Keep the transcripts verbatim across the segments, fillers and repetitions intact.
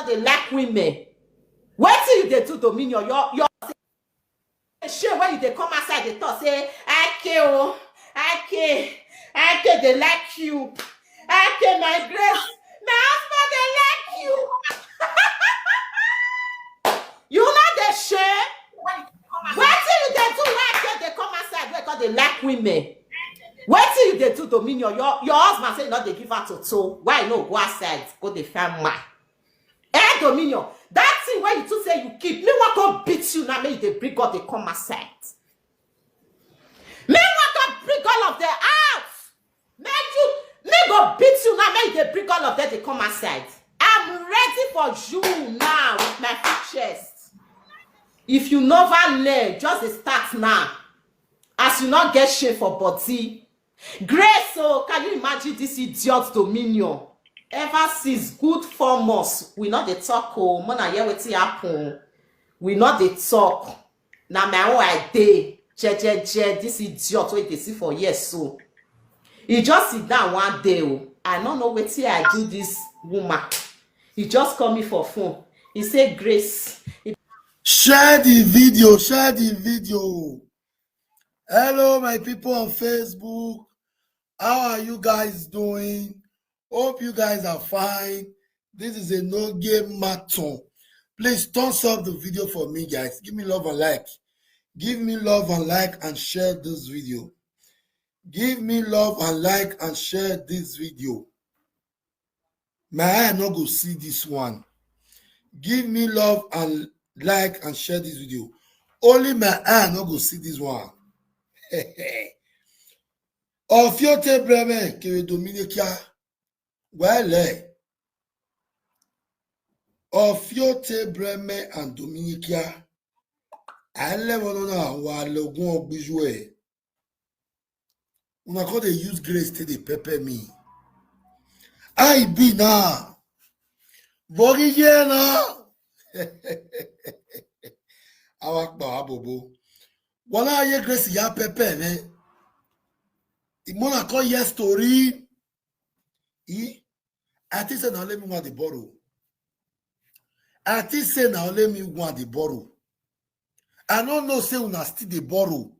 dey like women. Wetin you dey do, Dominion? Your, your shame wey you dey come outside dey talk say, "I K o, I K, I K dey like you. I K, my Grace, my husband dey like you." You no dey shame? Wetin you dey do wey I K dey come outside wey come dey like women? Wetin you dey do, Dominion? Your, your husband say you no dey give her toto. Why you no go outside go dey find man? Eh, Dominion, that thing wey you too say you keep, me wan come beat you now, make you dey bring God dey come outside. Me wan come bring all of them out. Make you, me go beat you now, make you dey bring all of them dey come outside. I'm ready for you now with my full chest. If you never learn, just dey start now. As you no get shame for body. Grace, oh, can you imagine this idiot, Dominion? Ever since good four months, we no dey talk, oh, mona hear wetin happen. We no dey talk. Na my own I dey. Je, je, je, this idiot wey dey see for here so. He just sit down one day, oh. I no know wetin I do this woman. He just call me for phone. He say, "Grace." He Share the video, share the video. Hello, my people on Facebook. How are you guys doing? Hope you guys are fine. This is a no game marathon. Please thumbs up the video for me, guys. Give me love and like. Give me love and like and share this video. Give me love and like and share this video. My eye no go see this one. Give me love and like and share this video. Only my eye no go see this one. Ofiote Breme kere Dominikia. Well, eh. Ofiote Breme and Dominikia. I live on a walogun ogbijue. Una come dey use Grace take dey pepper me. I be now. Body here now. Our power bobo. Wala ye Grace ya pepper me. Imona come hear story. E, I think say na only me wan dey borrow. I think say na only me wan dey borrow. I no know say una still dey borrow.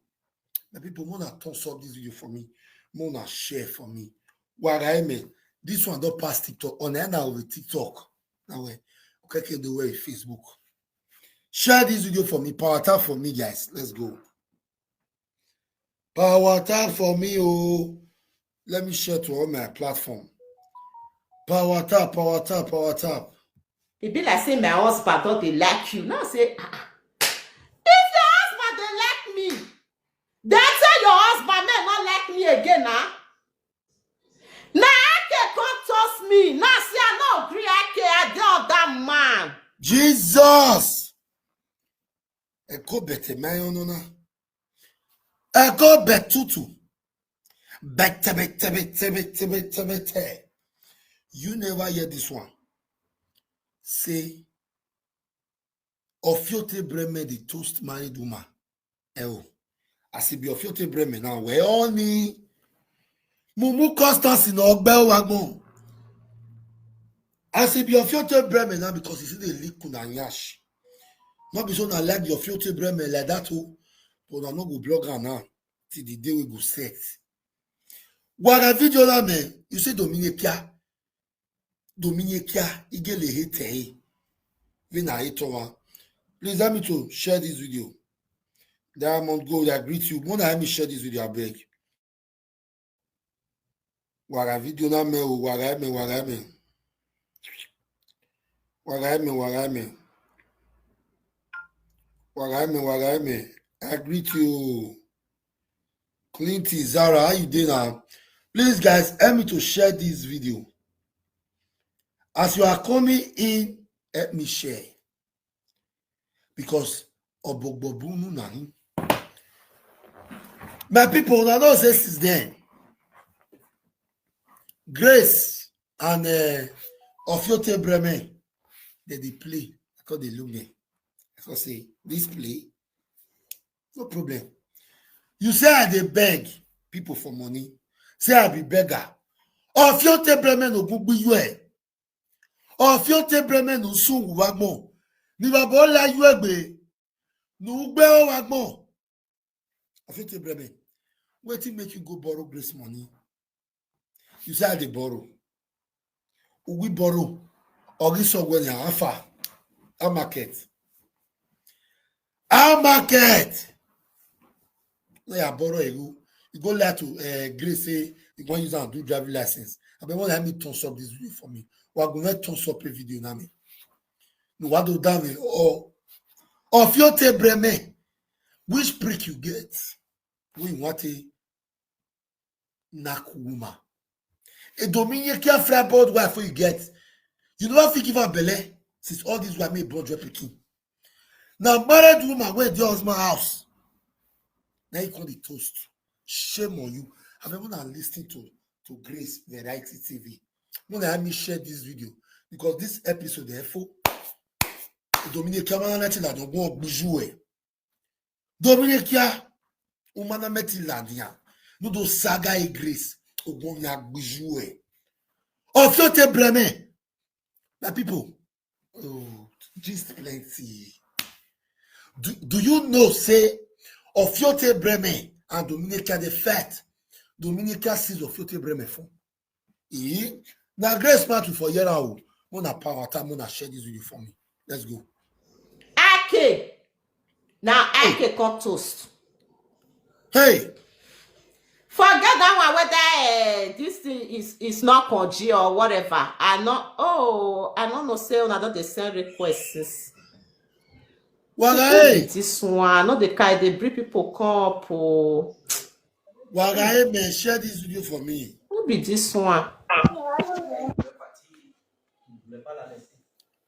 My people, mona thumbs up this video for me. Mona share for me. Waraeme, this one don pass TikTok. On the end of TikTok. Now, eh, okay, can do well with Facebook. Share this video for me. Power tap for me, guys. Let's go. Power tap for me, oh. Let me share to all my platform. Power tap, power tap, power tap. E be like say my husband don dey like you. Now say, ah, ah. If your husband dey like me, then tell your husband make no like me again, na. Na Ake come toast me. Now say I no agree, Ake, I dey other man. Jesus. Eko bete mayonona. Eko betutu. Bete, bete, bete, bete, bete, bete. You never hear this one. Say, Ofiote Breme dey toast married woman. Eh, oh. As e be Ofiote Breme now, we all need Mumu Constance in Ogbe Wagbon. As e be Ofiote Breme now, because e still dey lick una nyash. No be so na like the Ofiote Breme like that, oh. But una no go blog am now till the day we go set. Wara video la me, you say Dominikia. Dominikia, igele hete e. Vina etowa. Please help me to share this video. Diamond Gold, I greet you. Mona, help me share this video, I beg. Wara video na me o, wara me, wara me. Wara me, wara me. Wara me, wara me. I greet you. Clinty Zara, how you doing now? Please, guys, help me to share this video. As you are coming in, help me share. Because Obogbobunu na him. My people, I know say since then, Grace and uh, Ofiote Breme, they dey play. I call they look there. I call say, this play, no problem. You say I dey beg people for money. Say I be beggar. Ofiote Breme no go be you. Eh. Ofiote Bremen no soon wagbon. Ni baba la yu egbe. No gbe o wagbon. Ofiote Bremen. Wetin make you go borrow Grace money? You say I dey borrow. We borrow. Ogi Sogwenya, how far? How market? How market? No, you borrow a go. You go lie to uh, Grace say you want use and do driving license. I been want to have me turn up this video for me. We are going to turn up a video now me. No, what do that me? Oh, Ofiote Bremen. Which prick you get? When you want to knack woman. A Dominican fry board wife wey you get. You never fit give her belle since all this while me born your pikin. Now married woman wey dey husband house. Now you call the toast. Shame on you. I mean, when I listen to to Grace Variety T V, when I me share this video because this episode therefore Dominican man nothing like don go buju eh. Dominikia, umana meti landia. No do saga e Grace. Ogon ya gbijue. Ofiote Bremen. My people, oh, gist plenty. Do, do you know say Ofiote Bremen and Dominikia dey fight? Dominikia sees Ofiote Bremen for. Eh? Now Grace Matthew for here now. Mona power time, mona share this video for me. Let's go. Ake. Now Ake come toast. Hey, Forget that one whether uh, this thing is is not conji or whatever. I not oh I don't know say una don dey send requests. Waga, hey, This one, I know the kind they bring people come up. Oh, Waga, hey, man, share this video for me. Who be this one?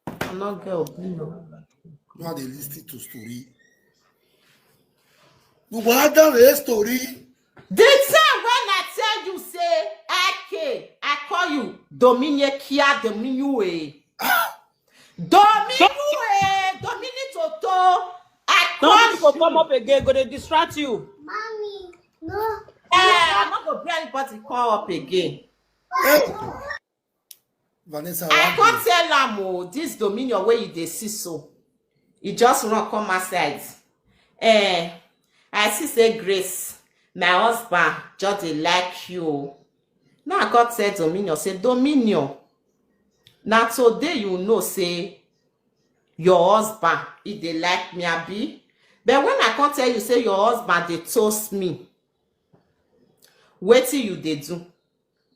I not get opinion. No, they listen to story. No, what that is story? The time when I tell you say Ake, I call you Dominikia Dominue. Dominue, Domini Toto. I Don't call people you. Come up again, go dey distract you. Mommy, no. Eh, I'm not gonna bring anybody come up again. Hey. Vanessa, I what can't do? Tell am oh, this Dominion where you dey see so. He just run come outside. Eh, I see say Grace, my husband, just dey like you. Oh. Now I can't tell Dominion, say Dominion. Now today you know say your husband, he dey like me, abi. But when I can't tell you, say your husband dey toast me. Wetin you dey do?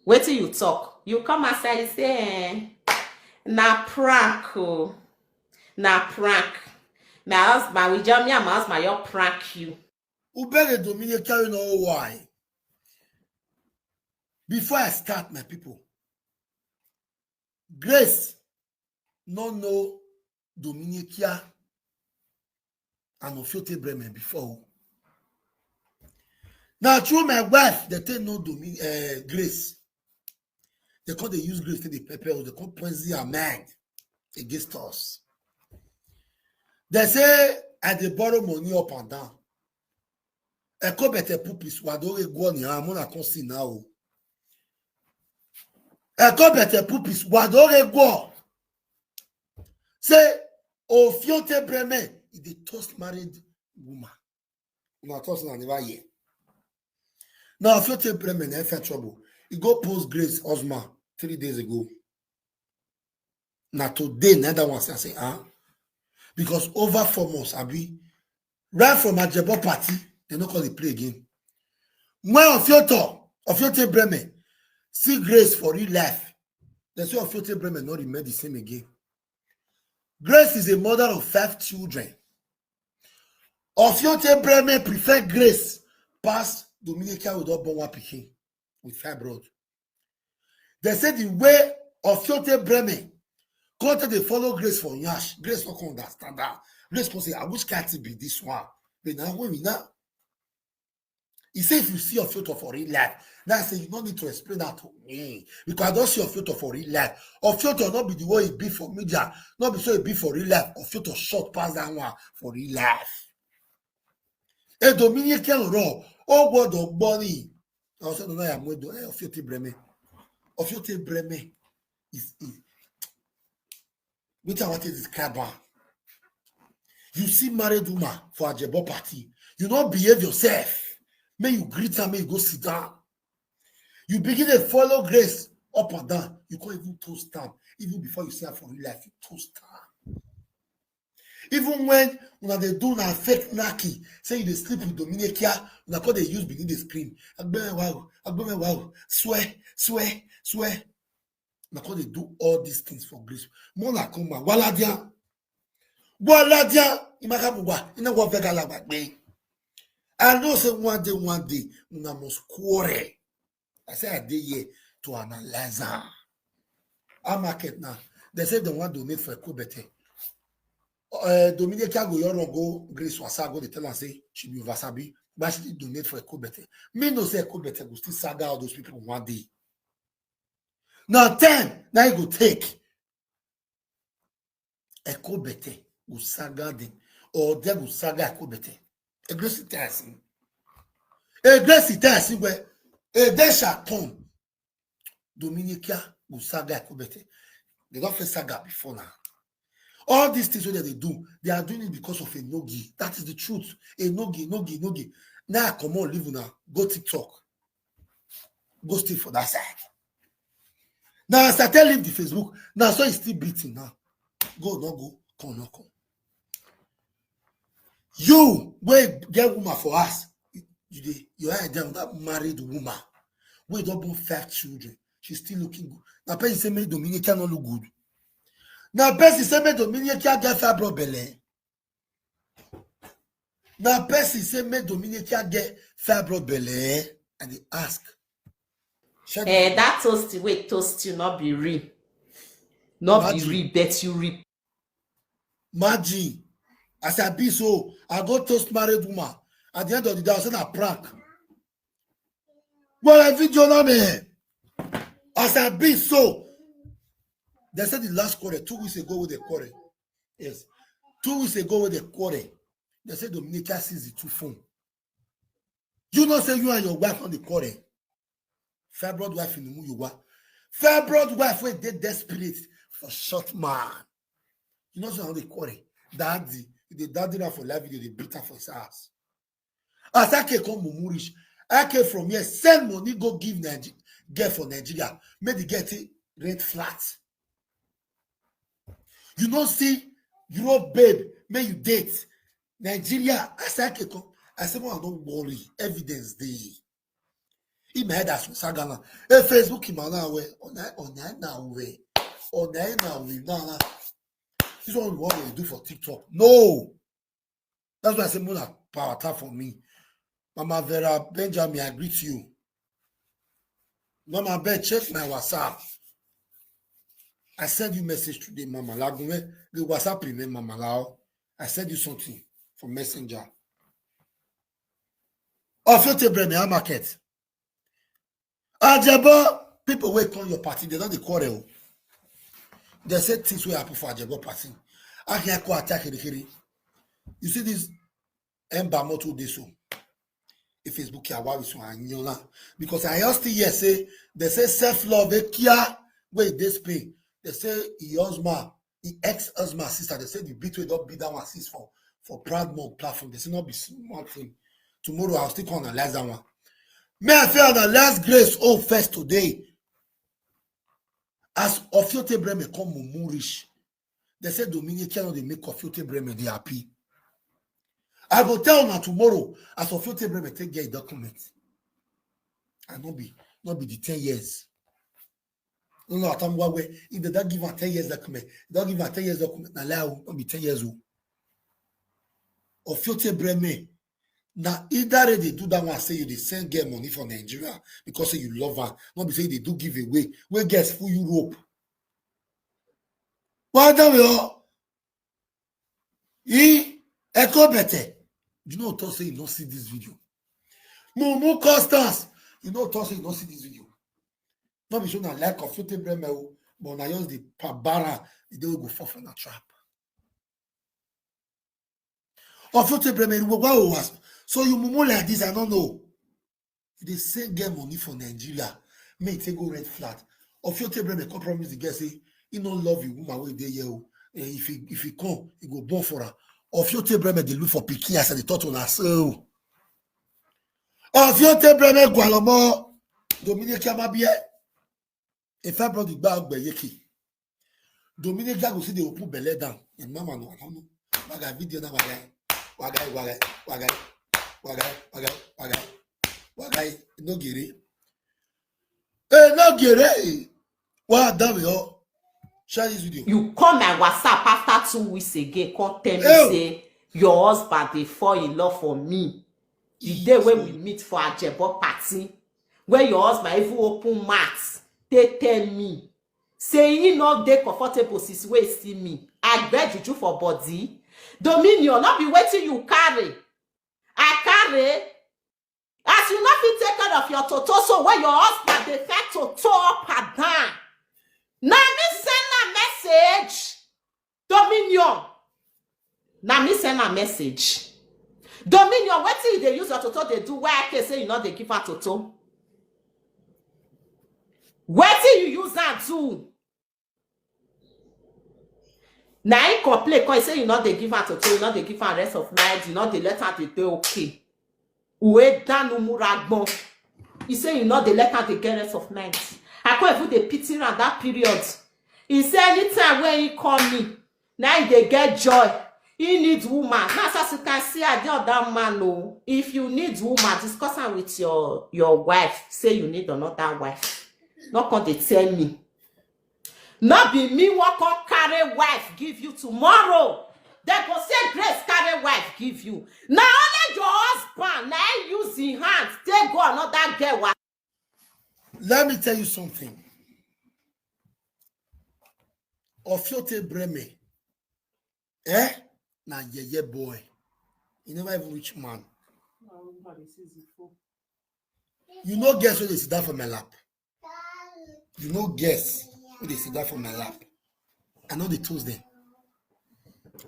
Wetin you talk? You come outside, you say, eh, na prank, oh. Na prank. My husband, we just me and my husband, you prank you. Ubere Dominion carry no why. Before I start, my people, Grace no know Dominikia and Ofiote Bremen before. Now through my wife, they take no Domin uh, Grace. They come they use Grace to the pepper, they come poison her mind against us. They say I dey borrow money up and down. Eko bete pupis wadore guoni amuna consi now. Eko bete pupis wadore guo. Say Ofiote Bremen is the toast married woman. Una toast na never hear. Now Ofiote Bremen na fair trouble. He go post Grace Osman three days ago. Now today, na that one say, I say, ah, because over four months, I be right from Ajebo party, they no call the play again. When Ofioto, Ofiote Bremen, see Grace for real life, they say Ofiote Bremen not remain the same again. Grace is a mother of five children. Ofiote Bremen prefer Grace past Dominica with all born one pikin with fibroid. They say the way Ofiote Bremen come to dey follow Grace for yash, Grace no come understand that. Grace come say, I wish can't be this one. But now when we now, he say if you see Ofioto for real life, now I say you no need to explain that to me because I don't see Ofioto for real life. Ofioto not be the way he be for media, not be so he be for real life. Ofioto short pass that one for real life. E Dominique Keloro, oh God of money. I also don't know I'm going to Ofiote Bremen. Ofiote Bremen is, is Wetin I want to describe am? You see married woman for Ajebo party, you no behave yourself. Make you greet am, make you go sit down. You begin to follow Grace up and down. You can't even toast am. Even before you see her for real life, you toast am. Even when una dey do na fake knacking, say you dey sleep with Dominikia, una come dey use begin dey scream, "Agbemewa o, Agbemewa o, swear, swear, swear." Una come dey do all these things for Grace. Mona come back. Waladia. Waladia. Imaka Bugwa. Ina wa vega la gbagbe. I know say one day, one day, una must quarrel. I say I dey here to analyze am. Our market now, they say they want donate for Ekobete. Uh, Dominic Kago Yoro go Grace Wasa go, they tell am say she be Vasabi, but she did donate for Ekobete. Me no say Ekobete go still saga all those people one day. Now ten, now you go take. Ekobete go saga them, or they go saga Ekobete. Egresi tell us. Egresi tell us where Edesha come. Dominikia go saga Ekobete. They don't face saga before now. All these things wey they do, they are doing it because of Enogi. That is the truth. Enogi, Enogi, Enogi. Now I come on, leave now. Go TikTok. Go stay for that side. Now as I tell him the Facebook, now so he's still beating now. Go, no go, come, no come. You wey get woman for us, you dey, your eye down that married woman wey don born five children. She's still looking good. Na person say make Dominican no look good. Na person say make Dominican get fibroid belle. Na person say make Dominican get fibroid belle. I dey ask. Shut Eh, that toast wey toast you no be real. No be Imagine. Real, but you real. Imagine. As I be so, I go toast married woman. At the end of the day, I say na prank. Well, I video na me. As I be so, they said the last quarter, two weeks ago with the quarter. Yes. Two weeks ago with the quarter, they said Dominica sees the two phone. You know say you and your wife on the quarter. Fibroid wife in Umuyowa. Fibroid wife wey dey desperate for short man. You know say on the quarter. Daddy, the daddy na for life, they beat her for his ass. As I can come Mumurish, I came from here, send money, go give Nigeria girl for Nigeria. Make the girl take rent flat. You know, see, Europe babe, may you date. Nigeria, as I can come. I say, well, don't worry, evidence dey. In my head, as Sagana, a Facebook in my now way, on I on I now way, on I now way now. This one we want to do for TikTok. No. That's why I say Mona power tap for me. Mama Vera Benjamin, I greet you. Mama Ben, check my WhatsApp. I send you message today, Mama Lagunme. The WhatsApp me, Mama Lao. I send you something for messenger. Ofiote Breme, our market. Ajebo, people wey come your party, they don't dey quarrel. They say things wey happen for Ajebo party. I can go attack it. You see this Ember motor dey so. If Facebook here, why we so anyola? Because I just still hear say they say self love, eh, kia wey dey Spain. They say he husband, he ex husband sister. They say the beat wey don beat that one since for for Proud Mom platform. They say not be small thing. Tomorrow I'll still come analyze that one. May I feel analyze Grace own first today. As Ofiote Breme come mumu reach, they say Dominican no dey make Ofiote Breme dey happy. I go tell una tomorrow as Ofiote Breme take get document. I no be no be the ten years. No, no, Atamwa way. If they don't give her ten years document, they don't give her ten years document. Na lie o, no be ten years o. Ofiote Breme. Now either they do that one, say you dey send get money for Nigeria because say you love her. Not be say they do give away. We get for Europe. Why don't we all? He echo better. You know, talk say you don't see this video. Mumu Constance, you know, talk say you don't see this video. Not be sure na like Ofiote Breme o, but na just the pabara, the day we go fall for na trap. Ofiote Breme, you go was. So you mumu like this, I don't know. You dey send get money for Nigeria, make e take go rent flat. Ofiote Breme come promise the girl say he no love you, woman wey dey here o. Eh, if he, if he come, he go born for her. Ofiote Breme dey look for pikin as I dey talk to una so. Ofiote Breme Gwalomo. Dominic Amabie. If I brought the bag by Yeki. Dominic Jago see the open belly down. And mama no, I don't know. Wagai video na wagai. Wagai, wagai, wagai. Wagai, wagai, wagai. Wagai, no gere. Eh, no gere. Wa dami o. Share this video. You call my WhatsApp after two weeks again, come tell me Ew. say your husband dey fall in love for me. The day wey we meet for Ajebo party, where your husband even open mouth, take tell me say he no dey comfortable since wey he see me. I get juju for body. Dominion, no be wetin you carry. I carry. As you no fit take care of your toto, so when your husband dey fetch toto up and down, na me send am message. Dominion, na me send am message. Dominion, wetin you dey use your toto dey do? Why I can say you no dey give her toto? Wetin you use am do? Na him complain come say you no dey give am toto, you no dey give am rest of night, you no dey let am dey dey okay. Uwe danu muragbon. He say you no dey let am dey get rest of night. I come even dey pity am that period. He say anytime wey he call me, na he dey get joy. He need woman. Now, as you can see, I dey other man o. If you need woman, discuss am with your, your wife. Say you need another wife. No come dey tell me. No be me wan come carry wife give you tomorrow. Dem go say Grace carry wife give you. Na only your husband na him use him hand take go another girl wa. Let me tell you something. Ofiote Breme, eh? Na yeye boy. He never even reach man. You no guess wey dey sit down for my lap. You no guess wey dey sit down for my lap. I no dey toast them.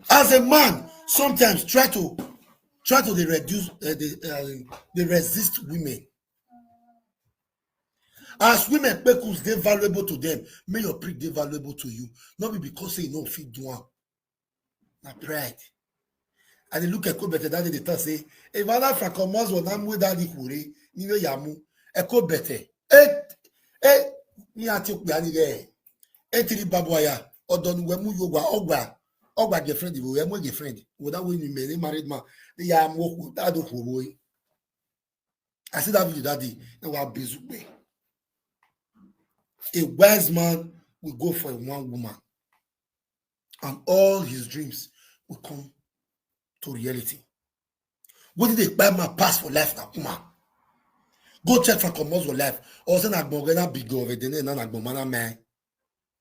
As a man, sometimes try to, try to dey reduce, uh, dey, uh, dey resist women. As women, pekus dey valuable to them, make your prick dey valuable to you. No be because say you no fit do am. Na pride. I dey look Eko Bete that day, dey talk say, "If other Francomoz were not with that Ikure, ni we yamu." Eko Bete. Eh, eh, ni ati okpe ani ge. Eh, tiri babu aya. Odon we mu yogwa, ogwa. Ogwa girlfriend, we mu girlfriend. Wo that way ni me, ni married man. Ni yamu, that do for boy. I see that video that day. Na wa bezugbe. A wise man will go for a one woman, and all his dreams will come to reality. What did the bad man pass for life na woman? Go check for commerce for life. Or say na gbonge na big of it, then na gbonge na man.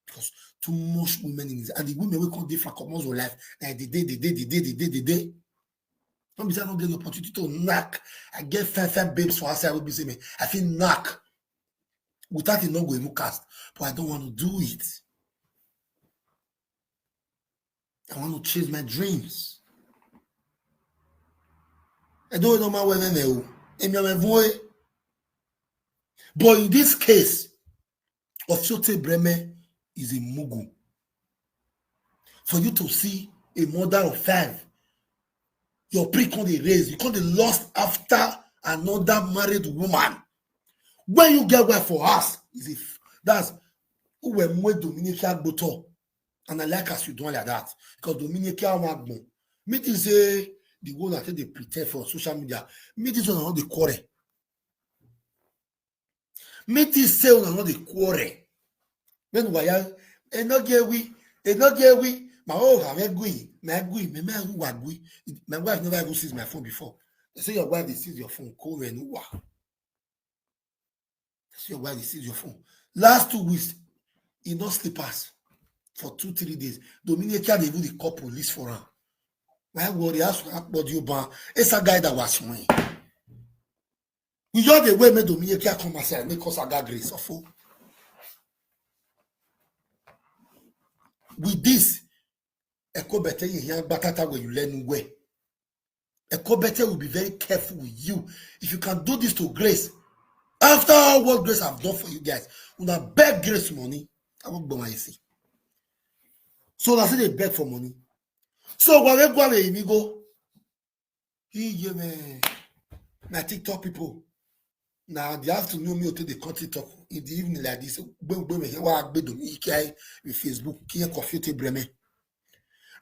Because too much women in this, and the women wey come dey for commerce for life, and the day, the day, the day, the day, the day. No be say I no get the opportunity to knack. I get fine, fine babes for outside wey be say me, I fit knack without it not go even cast. But I don't want to do it. I want to chase my dreams. I don't know my way, eh, oh. Emi ame voe. But in this case, Ofiote Breme is a mugu. For you to see a mother of five, your prick come dey raise, you come dey lust after another married woman. When you get wife for us, is if that's who were more Dominican Agboto. And I like as you doing like that. Because Dominican Agbo, me think say the one that they pretend for social media, me this one not the quarrel. Me think say una not the quarrel. Then why I, e no get we, e no get we. My oh, I'm agree, my agree, me me who agree. My wife never even sees my phone before. They say your wife they sees your phone, call me and who are. That's your wife they sees your phone. Last two weeks, he no sleep pass for two, three days. Dominican they even dey call police for am. Why worry? Ask what you ban. It's a guy that was me. We just the way me Dominican come and say, "Make us a God grace of all." With this, Eko Bete, you hear batata where you learn where. Eko Bete will be very careful with you. If you can do this to Grace, after all what Grace have done for you guys, una beg Grace money. I won't go my see. So na still dey beg for money. So gware gware imigo. He give me my TikTok people. Now they have to know me until they cut TikTok in the evening like this. Gbegbe me wa gbedo mi ikai with Facebook kiye confuse breme.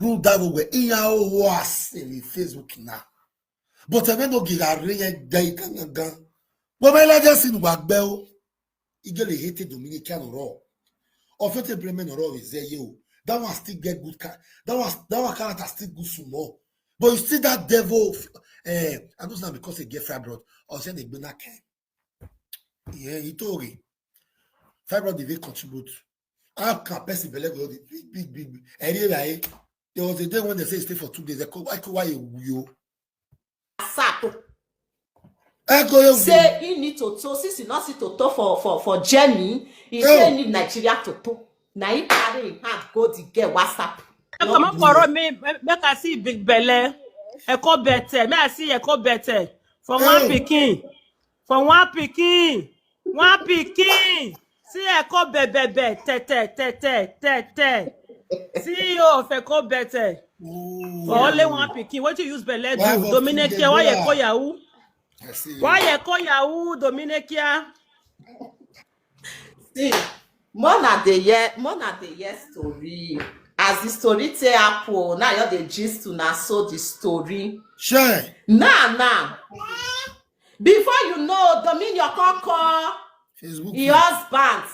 Ru da wo we iya o was in Facebook now. But I no give a ring a day gangan. But my legend sin wa gbe o. Igele hate Dominican ro. Ofete breme no ro is there you. That one still get good car. That one that one character still good some more. But you see that devil, eh, I don't know because they get fibroid or say they been that kind. Yeah, he told me. Fibroid dey contribute. How can person belle go dey big, big, big, big? Anyway, there was a day when they say stay for two days. They call, I call why you. Sato I call you. Say he need to to since he not see to to for for for Jenny, he say he need Nigeria to to. Now he carry him hand go the girl WhatsApp. Come on for me, make I see big belle. I call better. May I see I call better. For one Hey. Picking. For one Picking. One Picking. See I call be be be te te te te te te. C E O of I call better. For only one Picking. What you use belle do? Why for Dominique, Picking, why you yeah. call Yahoo? I see. Why you call Yahoo, Dominique? See, Mona dey hear Mona dey hear story. As the story take happen, now you dey gist una so the story. Sure. Now now, before you know, Dominion come call Facebook. him husband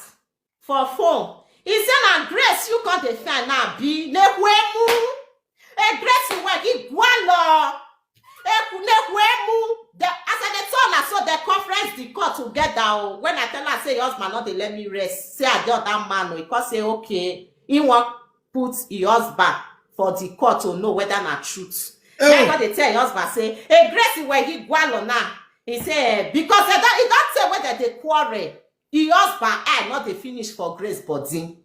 for phone. He say na Grace you come dey find now be nehuemu. E Grace we gi gwalo. Eku nehuemu. The, as I dey tell her so the conference the court together o. When I tell her say your husband not dey let me rest, say I dey that man o. He come say okay. He wan put him husband for the court to know whether na truth. Hey. Then God dey tell him husband say, hey Grace we gi gwalo now. He say eh, because they don he don tell whether they quarrel. Him husband eye no dey finish for Grace body.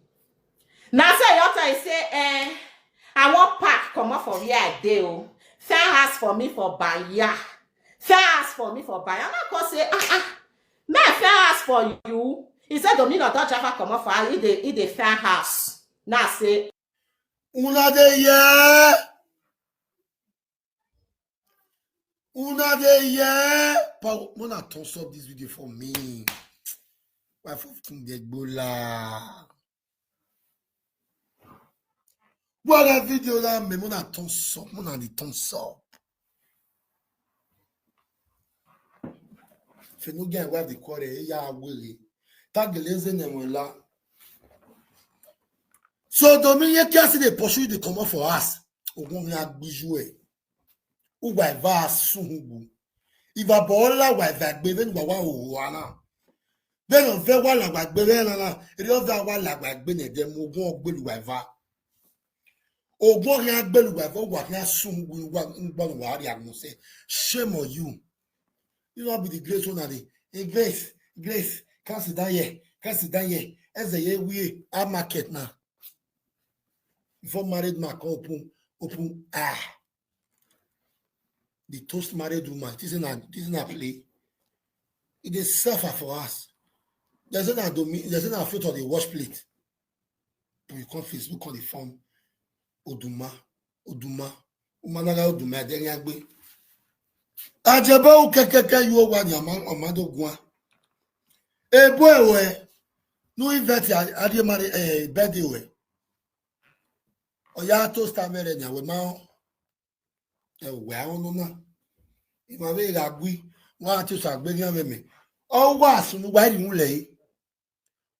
Na so him husband say eh, I wan pack comot for where I dey o. Find house for me for Banya. Find house for me for Banya. Na come say ah ah. May I find house for you? He say Dominion don travel comot for house. He dey he dey find house. Na say Una dey hear? Una dey hear? But una thumbs up this video for me. Wife of King Degbola. What a video that me una thumbs up, una the thumbs up. If you no get wife the quarrel, ya wele. Tageleze ne wela. So Dominion Cassie dey pursue the comot for us. Ogun ya gbiju e. Ugwa eva sungu. Iva bola wa eva gbe ven wa wa o ana. Then on ve wa la wa gbe ven la la. Eri o ve wa la wa gbe ne de mo ogun ogbelu wa eva. Ogun ya gbelu wa eva wa ya sungu wa ngba wa ri agun se. Shame on you. You no be the Grace owner dey. Hey Grace, Grace, come sit down here. Come sit down here. Eze ye we a market now. Before married man come open open ah. The toast married woman. This is not this is not play. It is suffer for us. There's not domi there's not foot on the wash plate. But you come Facebook on the phone. Oduma, Oduma, Umanaga Oduma, Deniagbe. Ajebe ukekeke yuo wa ni ama omado gwa. Ebo ewe. No invite a adi mari eh birthday we. Oya toast amere ni awe ma o. E we awon no na. Ima ve ga gwi. Wa ti so agbe ni ame me. O wa sunu wa ri mu le.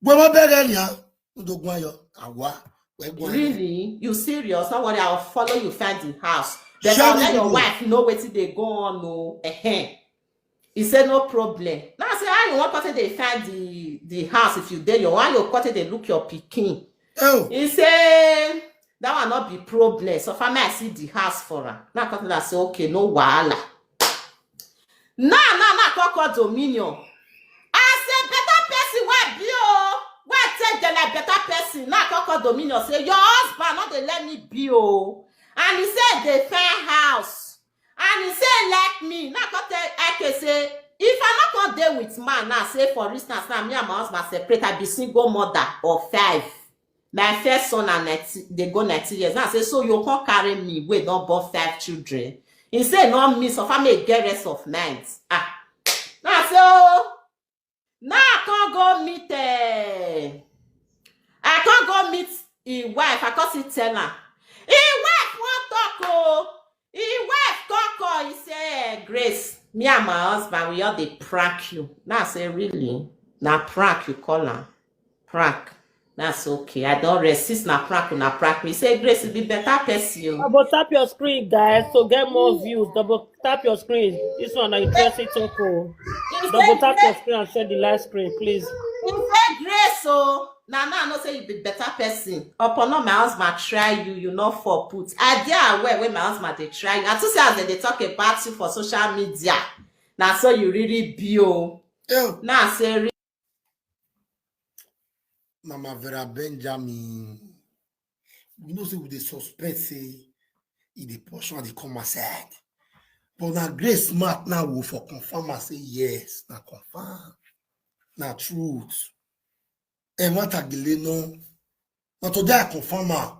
Gwe mo bere ni a. Ndogun ayo. Awa. We gwa. Really? You serious? Don't worry, I'll follow you find the house. But Share I'll the let your video. Wife know wetin dey go on o. Ehen. He say no problem. Now I say how you wan come take dey find the the house if you dey your how you come take dey look your pikin. Oh. He say that one no be problem. So far me I see the house for am. Now I come tell am say okay, no wahala. Now now now I come call Dominion. I say better person wey be o. Wey take dem like better person. Now I come call Dominion say your husband no dey let me be o. And he say dey find house. And he say like me. Now I come tell Eke say if I no come dey with man now say for instance now me and my husband separate I be single mother of five. My first son and nineteen, dey go nineteen years. Now I say, so you come carry me, wey don born five children. He say, no, me, so family get rest of night. Ah, now I say, oh, now I can't go meet, eh, I can't go meet his wife. I can't see tell her. His wife won't talk, oh. His wife come call, he say, eh, Grace, me and my husband, we all dey prank you. Now I say, really? Na prank you call am? Prank. That's okay. I don't rest. Since na prank, una prank me. Say, Grace, you be better person. Oh. Double tap your screen, guys, to get more views. Double tap your screen. This one na interesting talk, oh. Double tap your screen and share the live screen, please. You say, Grace, oh, now now I know say you be better person. Upon all my husband try you, you not for put. I dey aware when my husband dey try you. I too say as they dey talk about you for social media. Now so you really be, oh. Yeah. Now say, Mama Vera Benjamin, you know say we dey suspect say e dey pursue and dey come aside. But na Grace smart now, we for confirm and say yes, na confirm, na truth. E matter gele no. Na today I confirm am.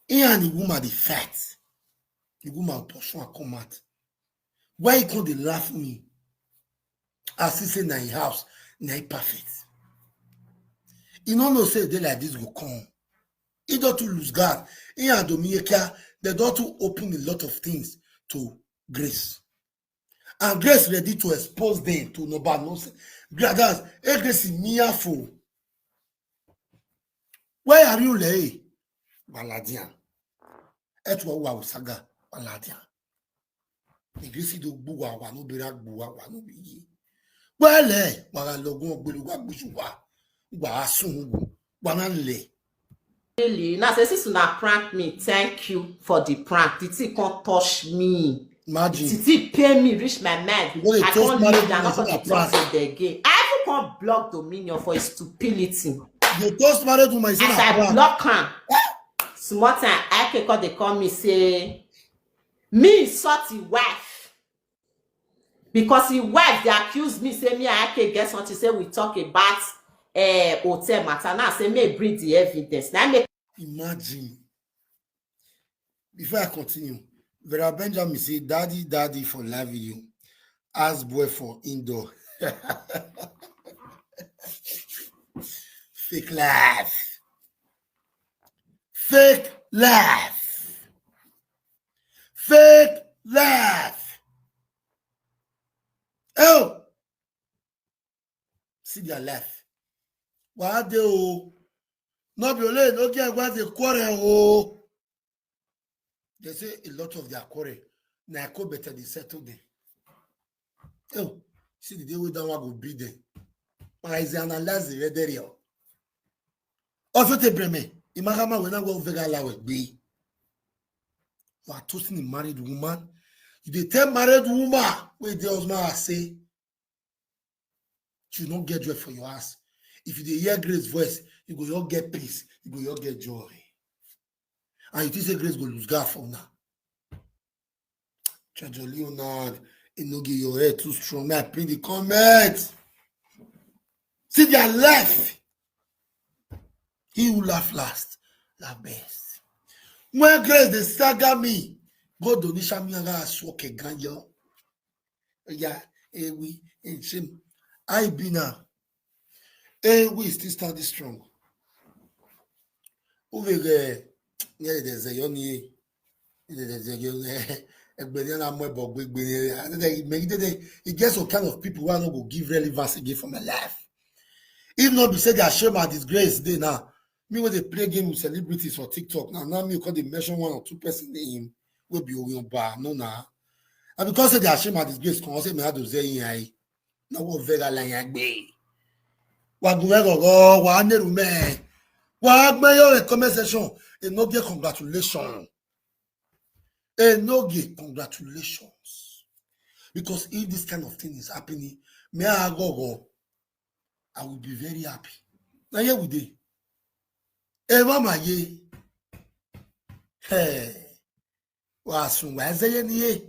He and the woman dey fight. The woman pursue and come out. Why he come dey laugh me? I see say na him house, na him perfect. He no know say e dey like this go come. He don too lose guard. He and Domiyekia, they don too open a lot of things to Grace. And Grace ready to expose them to nobody. No say, brothers, hey, Grace is meaningful. Where are you, lay? Baladian. Etwa wa usaga, Baladian. Igisi do gbuwa wa no bira gbuwa wa no biyi. Where lay? Wara logun ogbelu wa gbuwa. Wa asun wa na le. Really? Now say, since una prank me, thank you for the prank. The thing can't touch me. Imagine. The thing pay me, reach my mind. You go dey I toast can't married live down woman, not say na talk prank. Again. I even can't block Dominion for his stupidity. You toast married woman, you say na prank. As I block am, small time, I can call, they call me, say, me insult his wife. Because his wife, they accuse me, say me and I can get something, say we talk about, eh, hotel matter. Now say me bring the evidence. Now make Imagine. Before I continue, Vera Benjamin say, daddy, daddy for live video. Ask boy for indoor. Fake life. Fake life. Fake life. Oh. See their life. Why they, oh? No be only no get why they quarrel, oh. They say a lot of their quarrel. Na go better they settle them. Oh, see the day we don't want to beat them. But I say analyze the weather. Also te breme. Imagine when I go vega la we be. You are toasting a married woman. You dey tell married woman, wait, the husband I say, you no get joy for your ass. If you dey hear Grace voice, you go your get peace. You go your get joy. And you think say Grace go lose guard for now. Treasure Leonard, Enoge, your head too strong. May I print the comment? See their life. He who laugh last, laugh best. When Grace dey saga me, go Donisha mi aga aswoke ganyo. Yeah, eh, we, eh, shame. I be now. Eh, we still standing strong. Over there, yeah, there's a yoni. There's a yoni. Egbeni na mo bo gbegbe. It gets some kind of people who are not go give relevance again for my life. If not be said they are shame and disgrace, they now. Me when they play game with celebrities for TikTok now, now me call they mention one or two person name will be Orion Bar. No, na. And because say they are shame and disgrace, come say me had to say, yeah, na wo vega la yan gbe. Wa gun vega go, wa neru me. Wa gbe your comment section. Enoge, congratulations. Enoge, congratulations. Because if this kind of thing is happening, me I go go, I will be very happy. Now here we dey. Eh, mama ye. Hey. Wa sun wa zeye ni ye.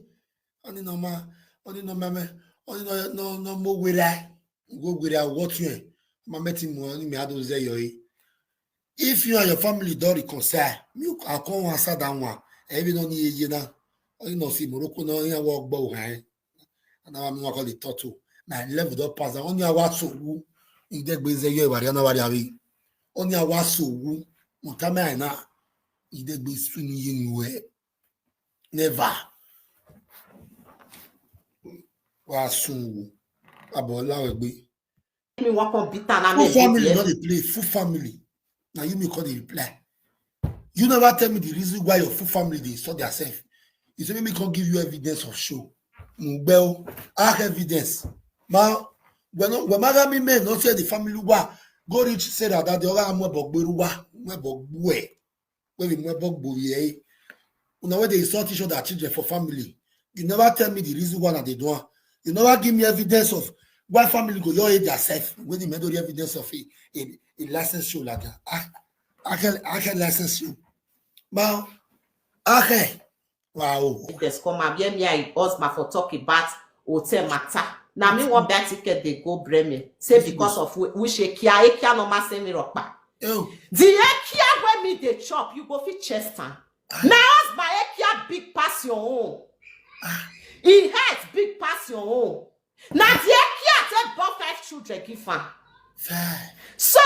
Oni no ma, oni no ma me, oni no no no mo wera. Go wera what you. Ma meti mo ni mi ado ze yo yi. If you and your family don't reconcile, you can come answer that one. Even on the year now, you know, see Morocco, no, you walk bow high. And now I'm not call it turtle. Now, level don't pass. Only I was so woo. In the Gbenze, you are not worry. Only I was so woo. Mutame na. In the Gbenze, you way. Never. Was so woo. About Lawegbe. Me wan come beat am na Full me family, dey not dey play. Full family. Now you may call the reply. You never tell me the reason why your full family they insult themselves. You say, "Make me come give you evidence of show." Well, I have evidence. Ma, when when Magami men not say the family wa go reach say that that the other mo bogberu wa mo bogwe when we mo bogbo ye. Una where they insult each other children for family. You never tell me the reason why they do am. You never give me evidence of why family go your age yourself when the memory evidence of a, a, a license show like that. I, I can I can license you. Ma, I can. Wow. Yes, come and hear me and husband for talk about hotel matter. Now me one buy ticket they go Bremen. Say because of whi- which Ekia, Ekia no ma send me rock back. Oh, The Ekia when me they chop, you go fit chest am. Now husband Ekia big pass your own. He head big pass your own. Now the Ekia take born five children give am. fine. So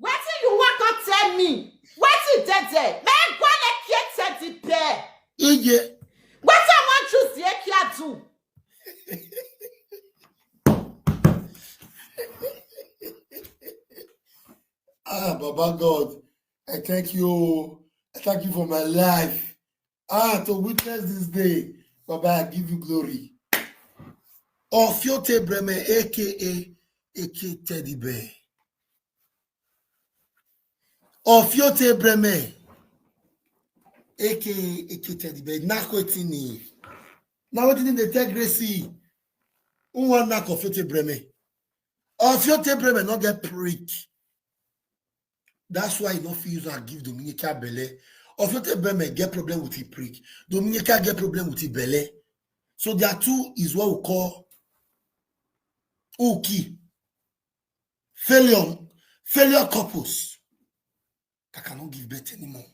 wetin you wan come tell me? Wetin dey there? Make go Ekia teddy bear. Iye. Wetin I wan choose the Ekia do? Ah, Baba God, I thank you. I thank you for my life. Ah, to witness this day, Baba, I give you glory. Ofiote Bremen, A K A A K Teddy Bear. Ofiote Bremen, A K A A K Teddy Bear. Now wetin ni? Now wetin dey tell Gracie? Who wan knock Ofiote Bremen? Ofiote Bremen not get prick. That's why he not feel use and give Dominica belle. Ofiote Bremen get problem with his prick. Dominica get problem with his belle. So there are two is what we call uki. Failure, failure couples. I cannot give birth anymore.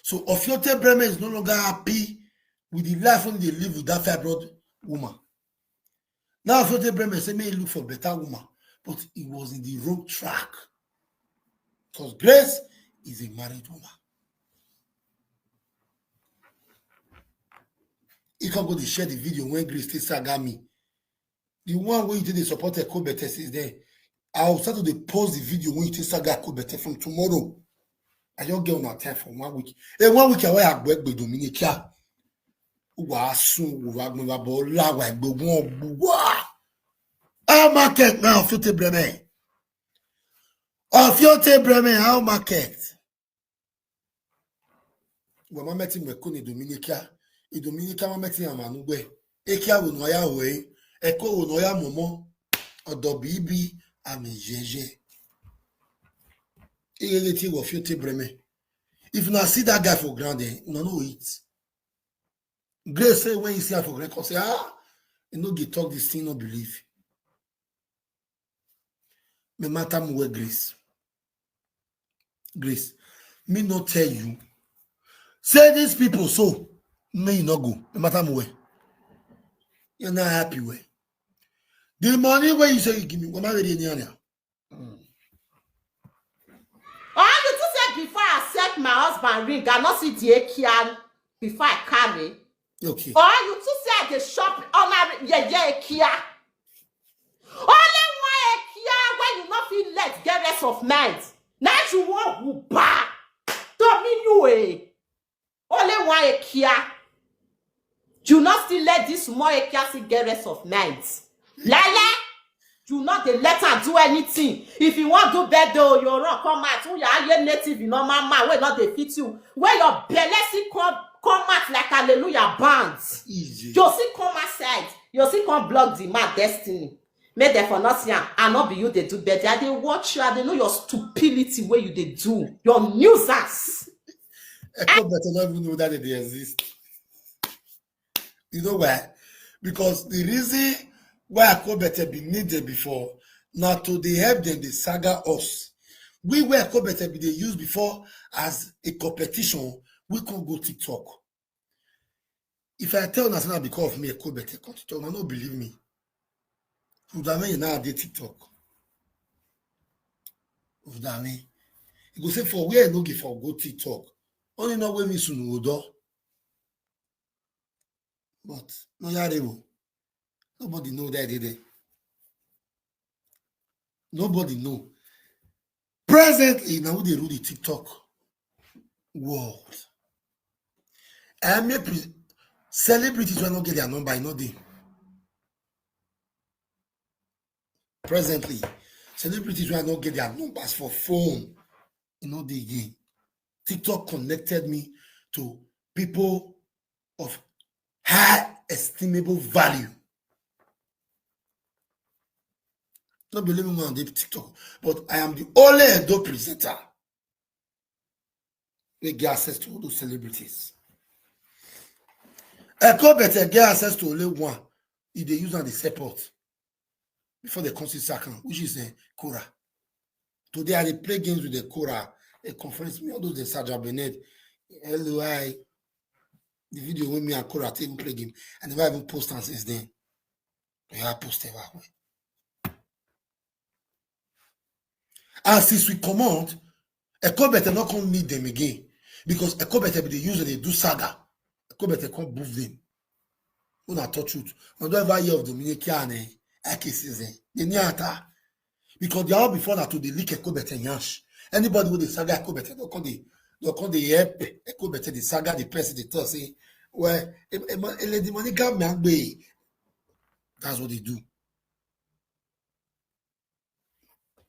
So Ofiote Bremen is no longer happy with the life when they live with that fibroid woman. Now Ofiote Bremen say may he look for better woman, but he was in the wrong track. Because Grace is a married woman. He can go to share the video when Grace take saga me. The one where you did the support a co better since then. I'll start to post the video when you take saga co better from tomorrow. I don't get on time for one week. Hey, one week away, I work with Dominica. Wa sun wa gbe wa bo la wa gbe won wa. How market now Ofiote Bremen? Ofiote Bremen, how market? Wa ma meti me ko ni Dominica. I Dominica ma meti ya manu gbe. E ki awo no ya we. E ko wo no ya momo. Odo bibi ami jeje. Iye ti wo Ofiote Bremen. If una see that guy for ground, eh, una no eat. Grace say when you see her for ground, come say, ah, you no dey talk this thing, no believe. Me matter mo wey Grace. Grace, me no tell you. Say these people so, may you not go. Me matter mo wey. You're not happy wey. The money where you say you give me, what am I ready any area? Or you to say before I accept my husband ring, I not see the Ekia before I carry. Okay. Or you to say I dey shop honor yeah yeah Ekia. Only one Ekia when you not feel let get rest of night. Now you want who ba to me you eh. Only one Ekia. You not still let this small Ekia still get rest of night. Lele, you not dey let am do anything. If you want do bed though, you run come out. Who your aye native, you know, mama, wey not dey fit you. Where your belle still come come out like hallelujah bands. Easy. You still come outside. You still come block the man destiny. Make them for not see am. I not be you they do better. I dey watch you. I dey know your stupidity where you dey do. Your nuisance. Echo better not even know that they exist. You know why? Because the reason why Echo better be needed before, Na to dey help dem dey saga us. We wey Ekobete bin dey use before as a competition, we come go TikTok. If I tell una say na because of me Ekobete come TikTok, una no believe me. Udame na dey TikTok. Udame. You go say for where I no give for go TikTok. Only know wey me sunu odo. But no yare o. Nobody know that dey there. Nobody know. Presently, na who dey rule the TikTok world. I make pre- celebrities wey no get their number, e no dey. Presently, celebrities wey no get their numbers for phone, e no dey again. TikTok connected me to people of high estimable value. No be only me on the TikTok, but I am the only Edo presenter wey get access to all those celebrities. Ekobete get access to only one. E dey use am dey support before dem come see sack am, which is uh, Kora. Today I dey play games with the Kora. Dem conference me, all those the Saja Benet, L O I, the video wey me and Kora take even play game. I never even post am since then. I post ever. And since we comot, Ekobete no come meet them again because Ekobete bin dey use dem dey do saga. Ekobete come boof them. Una talk truth. Una don ever hear of Dominic and eh, Ike Season? They near ata. Because they all before na to dey lick Ekobete yansh. Anybody wey dey saga Ekobete don come dey don come dey help Ekobete dey saga the person dey talk say, well, e- e- e- the money come me angbe. That's what they do.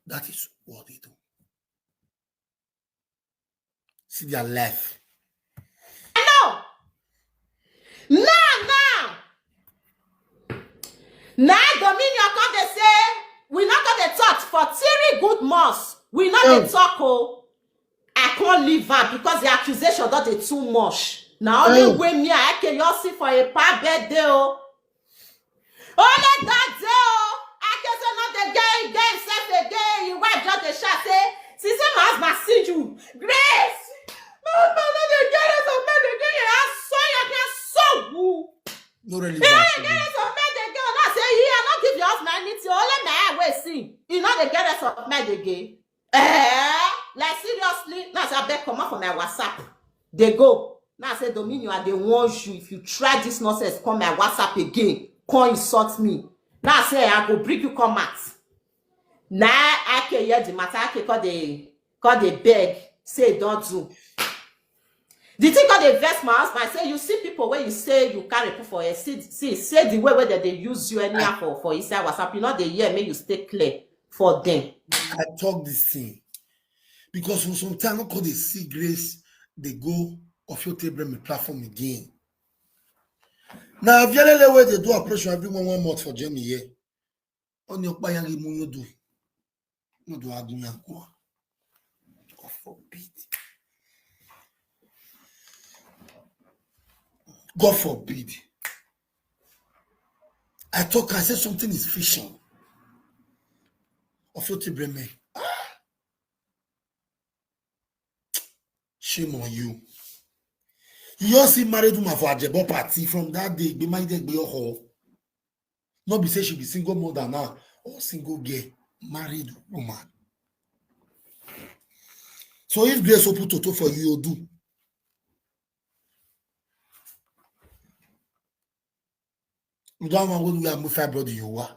That is what they do. See their life. No. Now, now. Now, Dominion come dey say, we no come dey talk for three good months. We no dey talk o. I can't leave am because the accusation don dey too much. Na only way me I can you see for a pa birthday o. Only that day o. I can say no dey get get himself again. Him wife just dey shout say, since say my husband see you, Grace, my husband no dey get rest of mind again. He has so your can so woo. No really He no dey get rest of mind again. Now say he I no give your husband anything. Only my eye wey see. He no dey get rest of mind again. Eh, like seriously, now say abeg comot for my WhatsApp. Dey go. Now say Dominion, I dey warn you, if you try this nonsense, come my WhatsApp again, come insult me. Now say I go bring you come out. Now I can hear the matter, I can call the call the beg, say don't do. The thing called dey vex my husband say you see people wey you say you carry put for head see see say the way wey dem dey use you anyhow for for inside WhatsApp, you no dey hear, make you stay clear for them. I talk this thing because for some time I no come dey see Grace dey go Ofiote Bremi platform again. Na Avialele wey dey do operation every one one month for Germany here. Oni okpa yang imu yo do. No do agun yang kwa. God forbid. God forbid. I talk, I say something is fishing. Ofiote Bremi. Ah! Shame on you. You all see married woman for Ajebo party from that day. Be my day, be your hall. No be say she be single mother now or single girl, married woman. So if Grace open toto for you, you do. You don't want to have five brother you wa.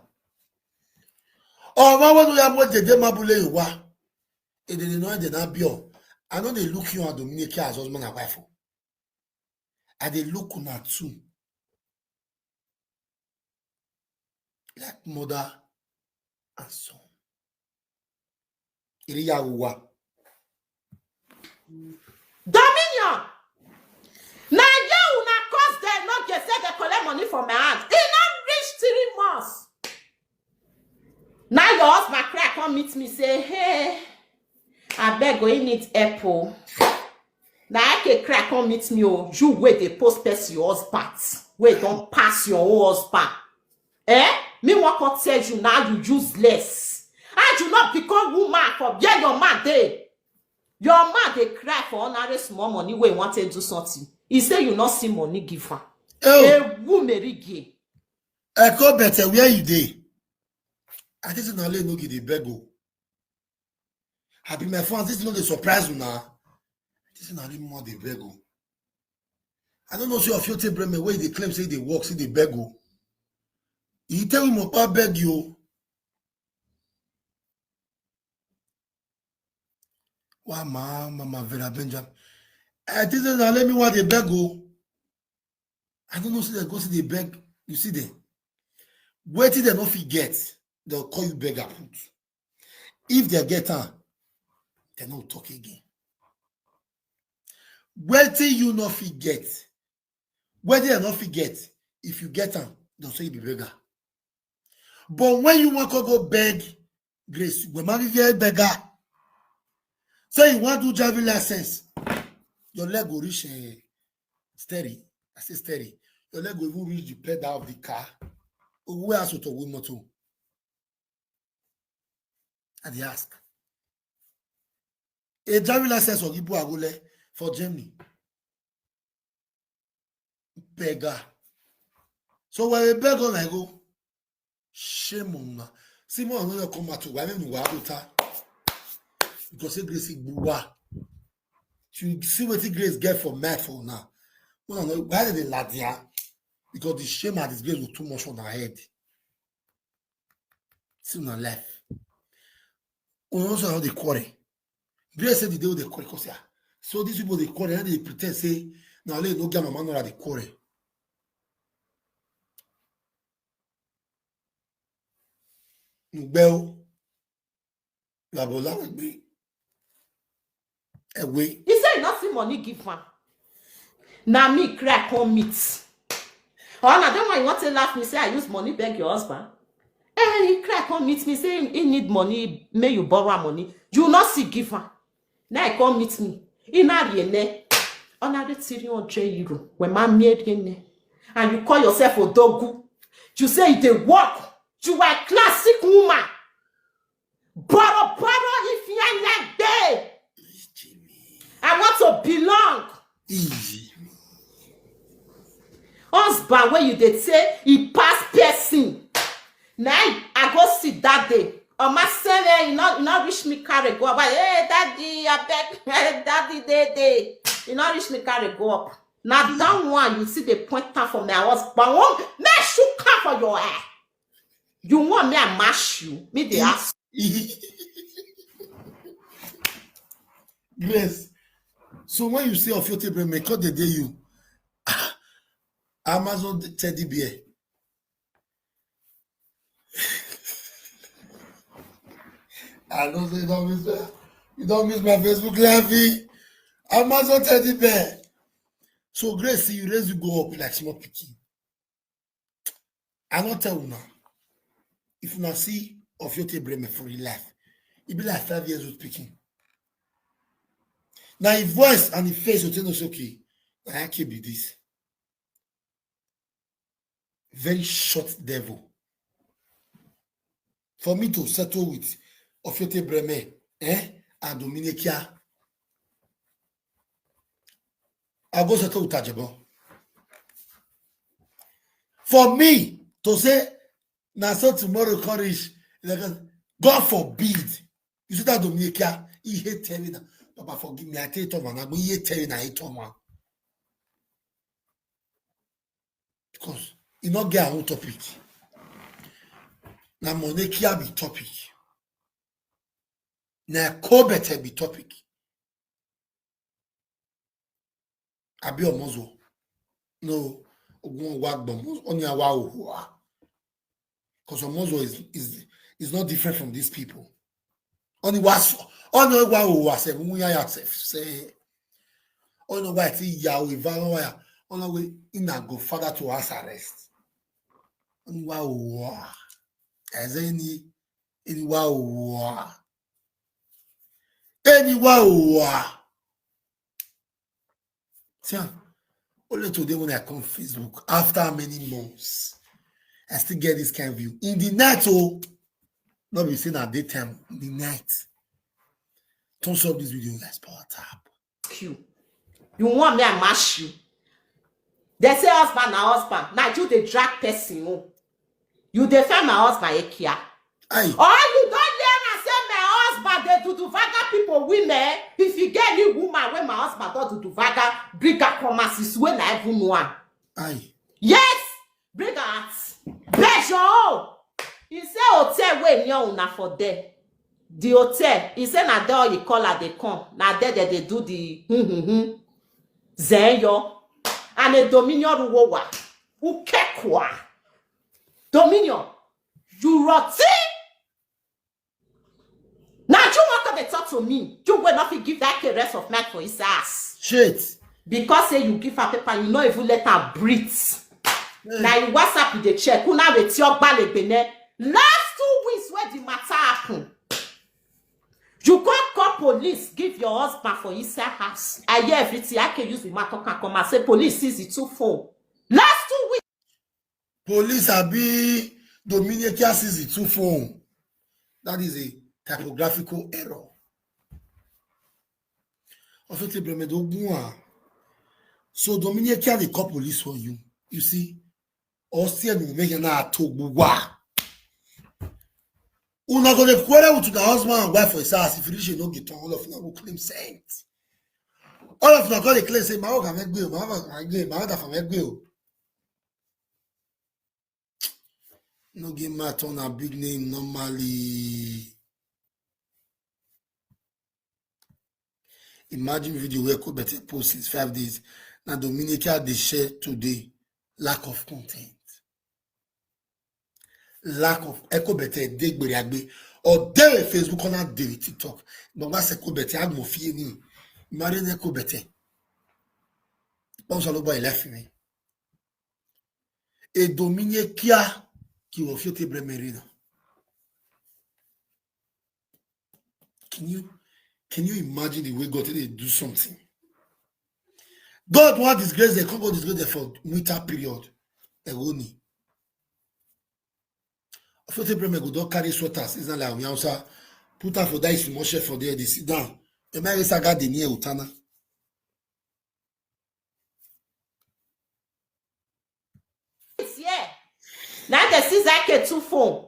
Or one way to have what they dem abule you wa. E dey no dey na bio. I no dey look you and Dominic as husband and wife. O. I dey look una too. Like mother and son. Iriya wa. Dominion. Na you una cause dem no get say dem collect money for my hand. E no reach three months. Now your husband cry come meet me say, hey, abeg o, he need help o. Na I can cry come meet me o. You wey dey post person your husband, wey don pass your own husband. Eh? Me wan come tell you now you useless. How you not become woman for where your man dey? Your man dey cry for ordinary small money wey he wan take do something. He say you no see money give am. Oh, ewu merige. Eko Bete, where you dey? I think say na only Enogie dey beg o. I be my fans, this no dey surprise una. This na only more dey beg o. I don't know say Ofiote Breme wey dey claim say dey work, say dey beg o. He tell him, "Opa beg you." Why, ma, Mama Vera Benjamin? I think say na only me wey dey beg o. I don't know say they go see dey beg. You see them. Wetin they no fit get, they'll call you beggar put. If they get am, they no talk again. Wetin you no fit get, wetin they no fit get, if you get am, they'll say you be beggar. But when you wan come go beg Grace, you go marry very beggar. So you wan do driving license, your leg go reach, eh, steering. I say steering. Your leg go even reach the pedal of the car. Owó aṣọ tó wé mọ́tò. I dey ask. A driving license for Ibu Agole for Germany. Beggar. So when a beggar like go, shame on una. See more another come out to why me wa go ta. Because say Grace Igbuwa. You see what Grace get for mad for now. Well, no, why did they laugh there? Because the shame and disgrace was too much on her head. See una life. We also have the quarry. Grace said the day they quarry, 'cause, yeah. So these people they quarry, and they pretend say, "Now let no get my man or the quarry." Nugbeo. Labola with me. Away. He say he no see money give am. Na me cry come meet. Or na that one you want to laugh me say I use money beg your husband? Eh, he cry come meet me say he need money, may you borrow am money. You no see give am. Now he come meet me. He na riene. Honorary three hundred euro. When my mere riene. And you call yourself Odogu. You say you dey work. You are a classic woman. Borrow, borrow if you are there. I want to belong. Easy. Husband, when you dey say he pass person. Now I go see that day. On my send, you not you not reach me carry go. But hey, daddy, I beg, daddy, day, day. You not reach me carry go up. Now that one you see the point time for me. I was but one make shoe come for your eye. You want me I mash you? Me they ask. Yes. So when you say Ofiote Breme, cut the day you Amazon teddy bear. I don't say you don't miss my, you don't miss my Facebook live. Amazon teddy bear. So Grace, you raise you go up like small pikin. I no tell una. If una see Ofiote Breme for real life, e be like five years old pikin. Now his voice and his face, you tell us okay. I can't be this. Very short devil. For me to settle with Ofiote Breme, eh, and Dominikia, I go settle with Ajebo. For me to say, now so tomorrow courage, like, God forbid. You see that Dominikia, he hate telling. Papa, forgive me, I take it over. Now, he hate telling, I hate over. Because e no get our own topic. Na Monekia be topic. Na Kobete be topic. Abi Omozo. No, Ogun wa gbo Omozo, oni awa owa. Because Omozo is, is, is not different from these people. Only was only wa o wa se mu ya ya se se. Only wa ti ya o iva wa ya. Only we in a go father to house arrest. Only wa o wa. As any any wa o wa. Any wa o wa. Tiens, only today when I come Facebook, after many months, I still get this kind of view. In the night, oh, No be say na daytime, the night. Thumbs up this video, guys. Power tap. You. You want me, I mash you. They say husband na husband. Now you dey drag person. Oh. You dey find my husband, Ekia. Aye. Or you don't hear and say my husband, they do do vaga people women. If you get any woman when my husband don't do do vaga, bring her come as is when I even know am. Aye. Yes, bring her out. Bejo. He say hotel wey near una for there. The hotel. He say na there all you call her they come. Na there that they do the hmm hmm hmm. Zeyo. And a Dominion Ruwowa. Ukekwa. Dominion. You rotty. Now you want to talk to me. You will not give that kid rest of night for his ass. Shit. Because say you give her paper, you not even let her breathe. Now you WhatsApp you dey check. Who now with your balebene? Last two weeks where the matter happen. You go call police, give your husband for inside house. I hear everything. I can use the matter can come and say police seize the two phone. Last two weeks. Police abi Dominion Kia seize the two phone. That is a typographical error. Ofete Bremen do bua. So Dominion Kia dey call police for you. You see, Ostian will make na to bua. Una go dey quarrel with the husband and wife for his house. If you reach, you no get all of una go claim saint. All of una go dey claim say my own can make bill, my own can make bill, my own can make bill. No give matter on a big name normally. Imagine video where Kobete post since five days. Now Dominica they share today. Lack of content. Lack of Echo Bete dey gbere agbe. Or dey with Facebook on that day with TikTok. But that's Echo Bete. I'm more feeling. Imagine Echo Bete. Báwo ṣe ló bá ilé fún mi? Èdò mi ní kíá kí wọ́n fi ó tẹ bẹ̀rẹ̀ mẹ́rin náà. Can you can you imagine the way God dey do something? God wan disgrace them, come go disgrace them for winter period. Ẹ̀wọ́ ni. Ofiote Bremen go don carry sweaters, is not like we answer. Put am for that small shelf for there, they sit down. The man saga dey near Utana. It's here. Now the seize I K two phone.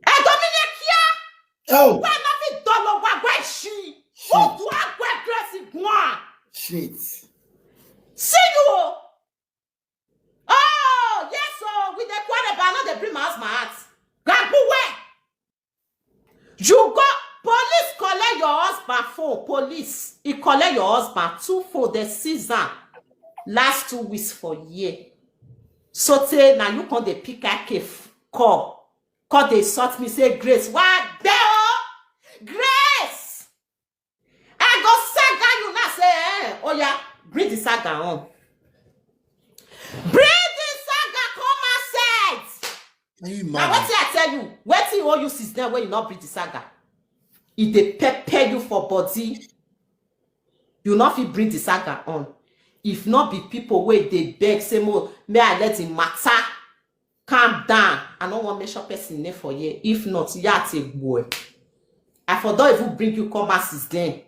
Hey, Dominic here. Oh, Why not be dollar? Why why she? Shit. Oh, do I go dress it one? Shit. See you. Oh, yes, so with the quarter, but not the bring my house, my heart. Gabu where? You go, police collect your husband phone. Police, he collect your husband two for the season. Last two weeks for year. So say now you come the pick a call. Call they sort me say Grace. What the hell? Grace! I go saga you now say, eh, oh yeah, bring the saga on. Bring the saga come outside. Can you Now imagine? Wetin I tell you? Wetin you owe you since then when you not bring the saga? If they pepper you for body, you not fit bring the saga on. If not be people where they beg, say more, may I let him matter. Calm down. I don't want make sure person name for you. If not, you are a boy. I for don't even bring you come as is then.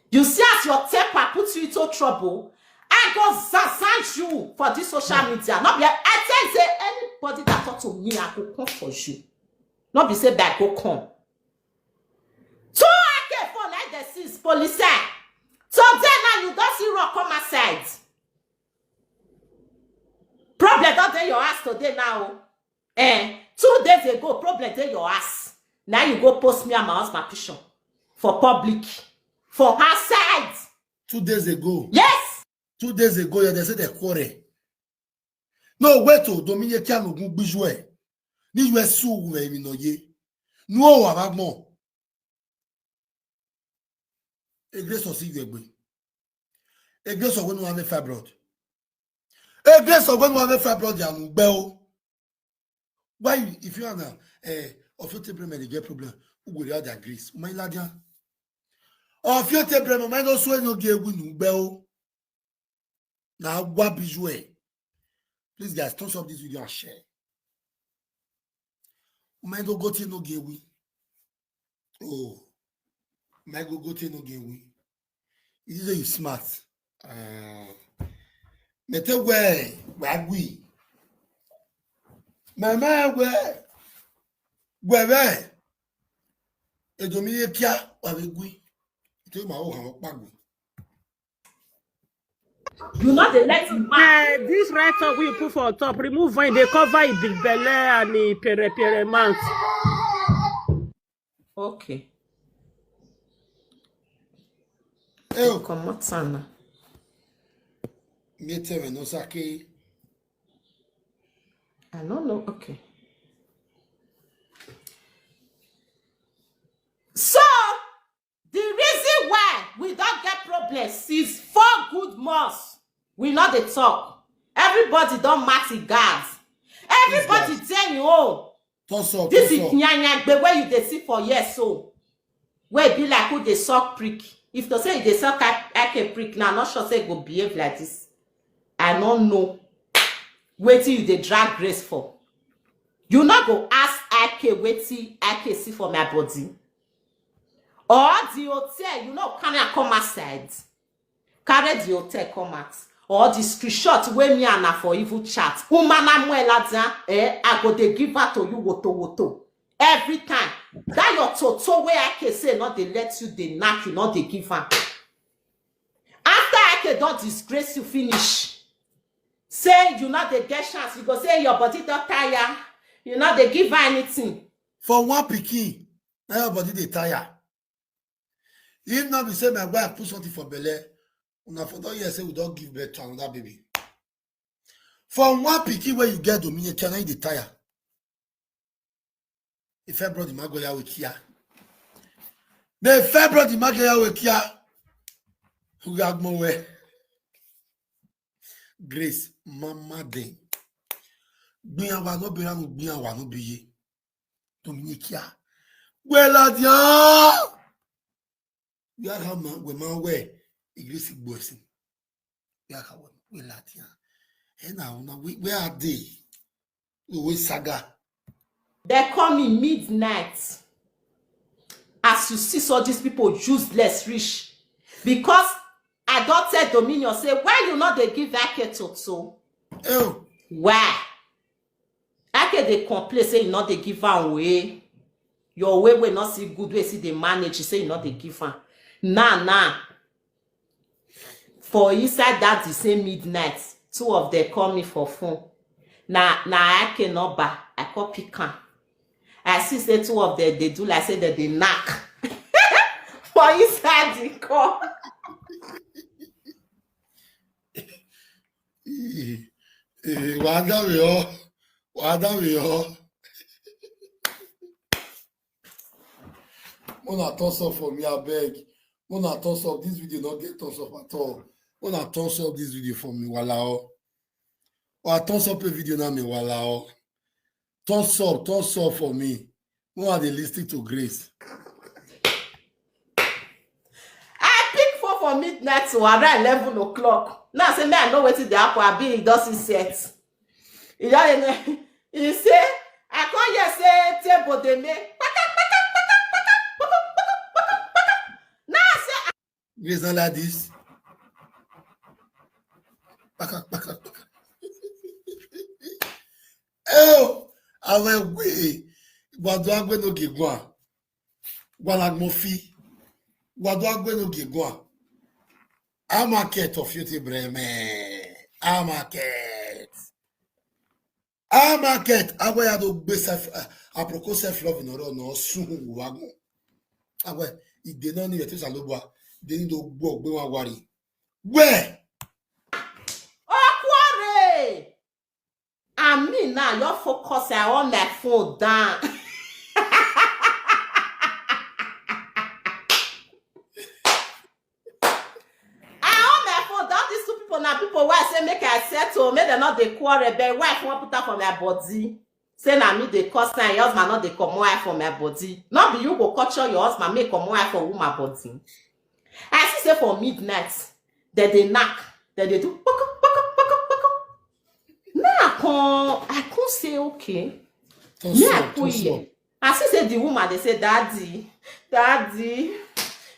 You see as your temper puts you into trouble, I go zazan you for this social media. Not be I tell you say anybody that talk to me, I go come for you. Not be say that go come. Two A K for like the six police. Today now you don't see rock come aside. Problem don't dey your ass today now. Eh, two days ago, problem dey your ass. Now you go post me and my husband picture for public, for outside. Two days ago. Yes. Two days ago, yeah, they said they quarrel. No, wait, oh, Dominic Kianogun Bijou. Ni you su we mi no ye. No, wa mo. Egre so si yegbe. Egre so we no have fibroid. Egre so we no have fibroid ya mu gbe o. Why you, if you are now, eh, Ofiote Bremen, you get problem. Who go out their grace? My ladia. Ofiote Bremen, my no swear no get win gbe o. Now what Bijou? Please, guys, thumbs up this video and share. My go go no get we. Oh, my go go no get we. You say you smart. Uh, mete we, we agui. Mama we, we we. Edomi ye kia, wa we gui. Ito ma o han pa gui. You know they let him mad. Uh, this right talk we put for top, remove vine, they cover it big belly and the pere pere mouth. Okay. Oh, Come on, Sana. Me tell me no sake. I don't know. Okay. So the reason why we don't get problems is four good months. We not the talk. Everybody don't match the guards. Everybody tell you, oh, Toss up, this toss is up. nyanya the way you dey see for yes so. Where be like who they suck prick. If to say they suck like a prick now, not sure say go behave like this. I don't know. Waiting you dey drag grace for. You not go ask I K waiting I K see for my body. Or the hotel, you know, can I come outside? Carry the hotel come out. Or the screenshot wey me and her for evil chat. Umana mueladian, eh, I go dey give her to you woto woto. Every time. That your toto wey I K say not they let you, they knock you, not they give her. After I K don't disgrace you finish. Say you not the get chance. You go say your body don't tire. You not they give her anything. For one pikin, now your body dey tire. If not be say my wife put something for belle, una for don hear say we don give birth to another baby. For one pikin wey you get dominion, can I dey tire? If everybody ma go ya we kia. The February ma go ya we kia. Who got more way? Grace, mama den. Gbin awa no be ranu, gbin awa no be ye. Dominikia. Gweladian. We are come, we man we. Igrisi gbosin. We are come, Gweladian. Hey, now, now, we, where are they? We, we saga. They call me midnight. As you see, so these people useless rich. Because I don't tell Dominion, say, why you not they give that toto? Oh, Why? I can they complain, say, you not they give her away. Your way, we not see good way, see they manage, say, you not they give her. Nah, nah. For inside that the same midnight, two of them call me for phone. Na na I cannot buy. I call pick am. I see say two of them they do like say that they knock. For inside the call. Eh, eh, wàá dá mi ọ́, wàá dá mi ọ́. Mona thumbs up for me, I beg. Mona thumbs up. This video not get thumbs up at all. Mona thumbs up this video for me, wala o. Wa thumbs up a video na me, wala o. Thumbs up, thumbs up for me. Mona they listening to Grace. I pick phone for midnight to around eleven o'clock. Now say me I know wetin dey happen. I be it doesn't set. He just dey he say I come here say table dey make. Now I say Grace not like this. Paka, paka, paka. Oh, I went way. Gbàdúrà gbé no gé gwa. Gbàdúrà mo fi. Gbàdúrà gbé no gé gwa. Amaket of you, Breme. Amaket. Amaket. Awe ya do gbe self, uh, aproko self love in oro no suhu wago. Awe, ide no ni vetu salobwa. De ni do gbo gbe wa wari. Where? Okwore. And me now, your focus, I on my phone down. I on my phone down. These two people now, people where I say make I settle, make them not the quarrel, but wife won't put up for my body. Say na me they cause now, your husband not they come more for my body. Not be you go culture your husband, make come more for woman body. I see say for midnight, that they knock, that they do poko, poko, poko, poko. Now I come, I come say, okay. Me, I put here. I see say the woman dey say, "Daddy, daddy,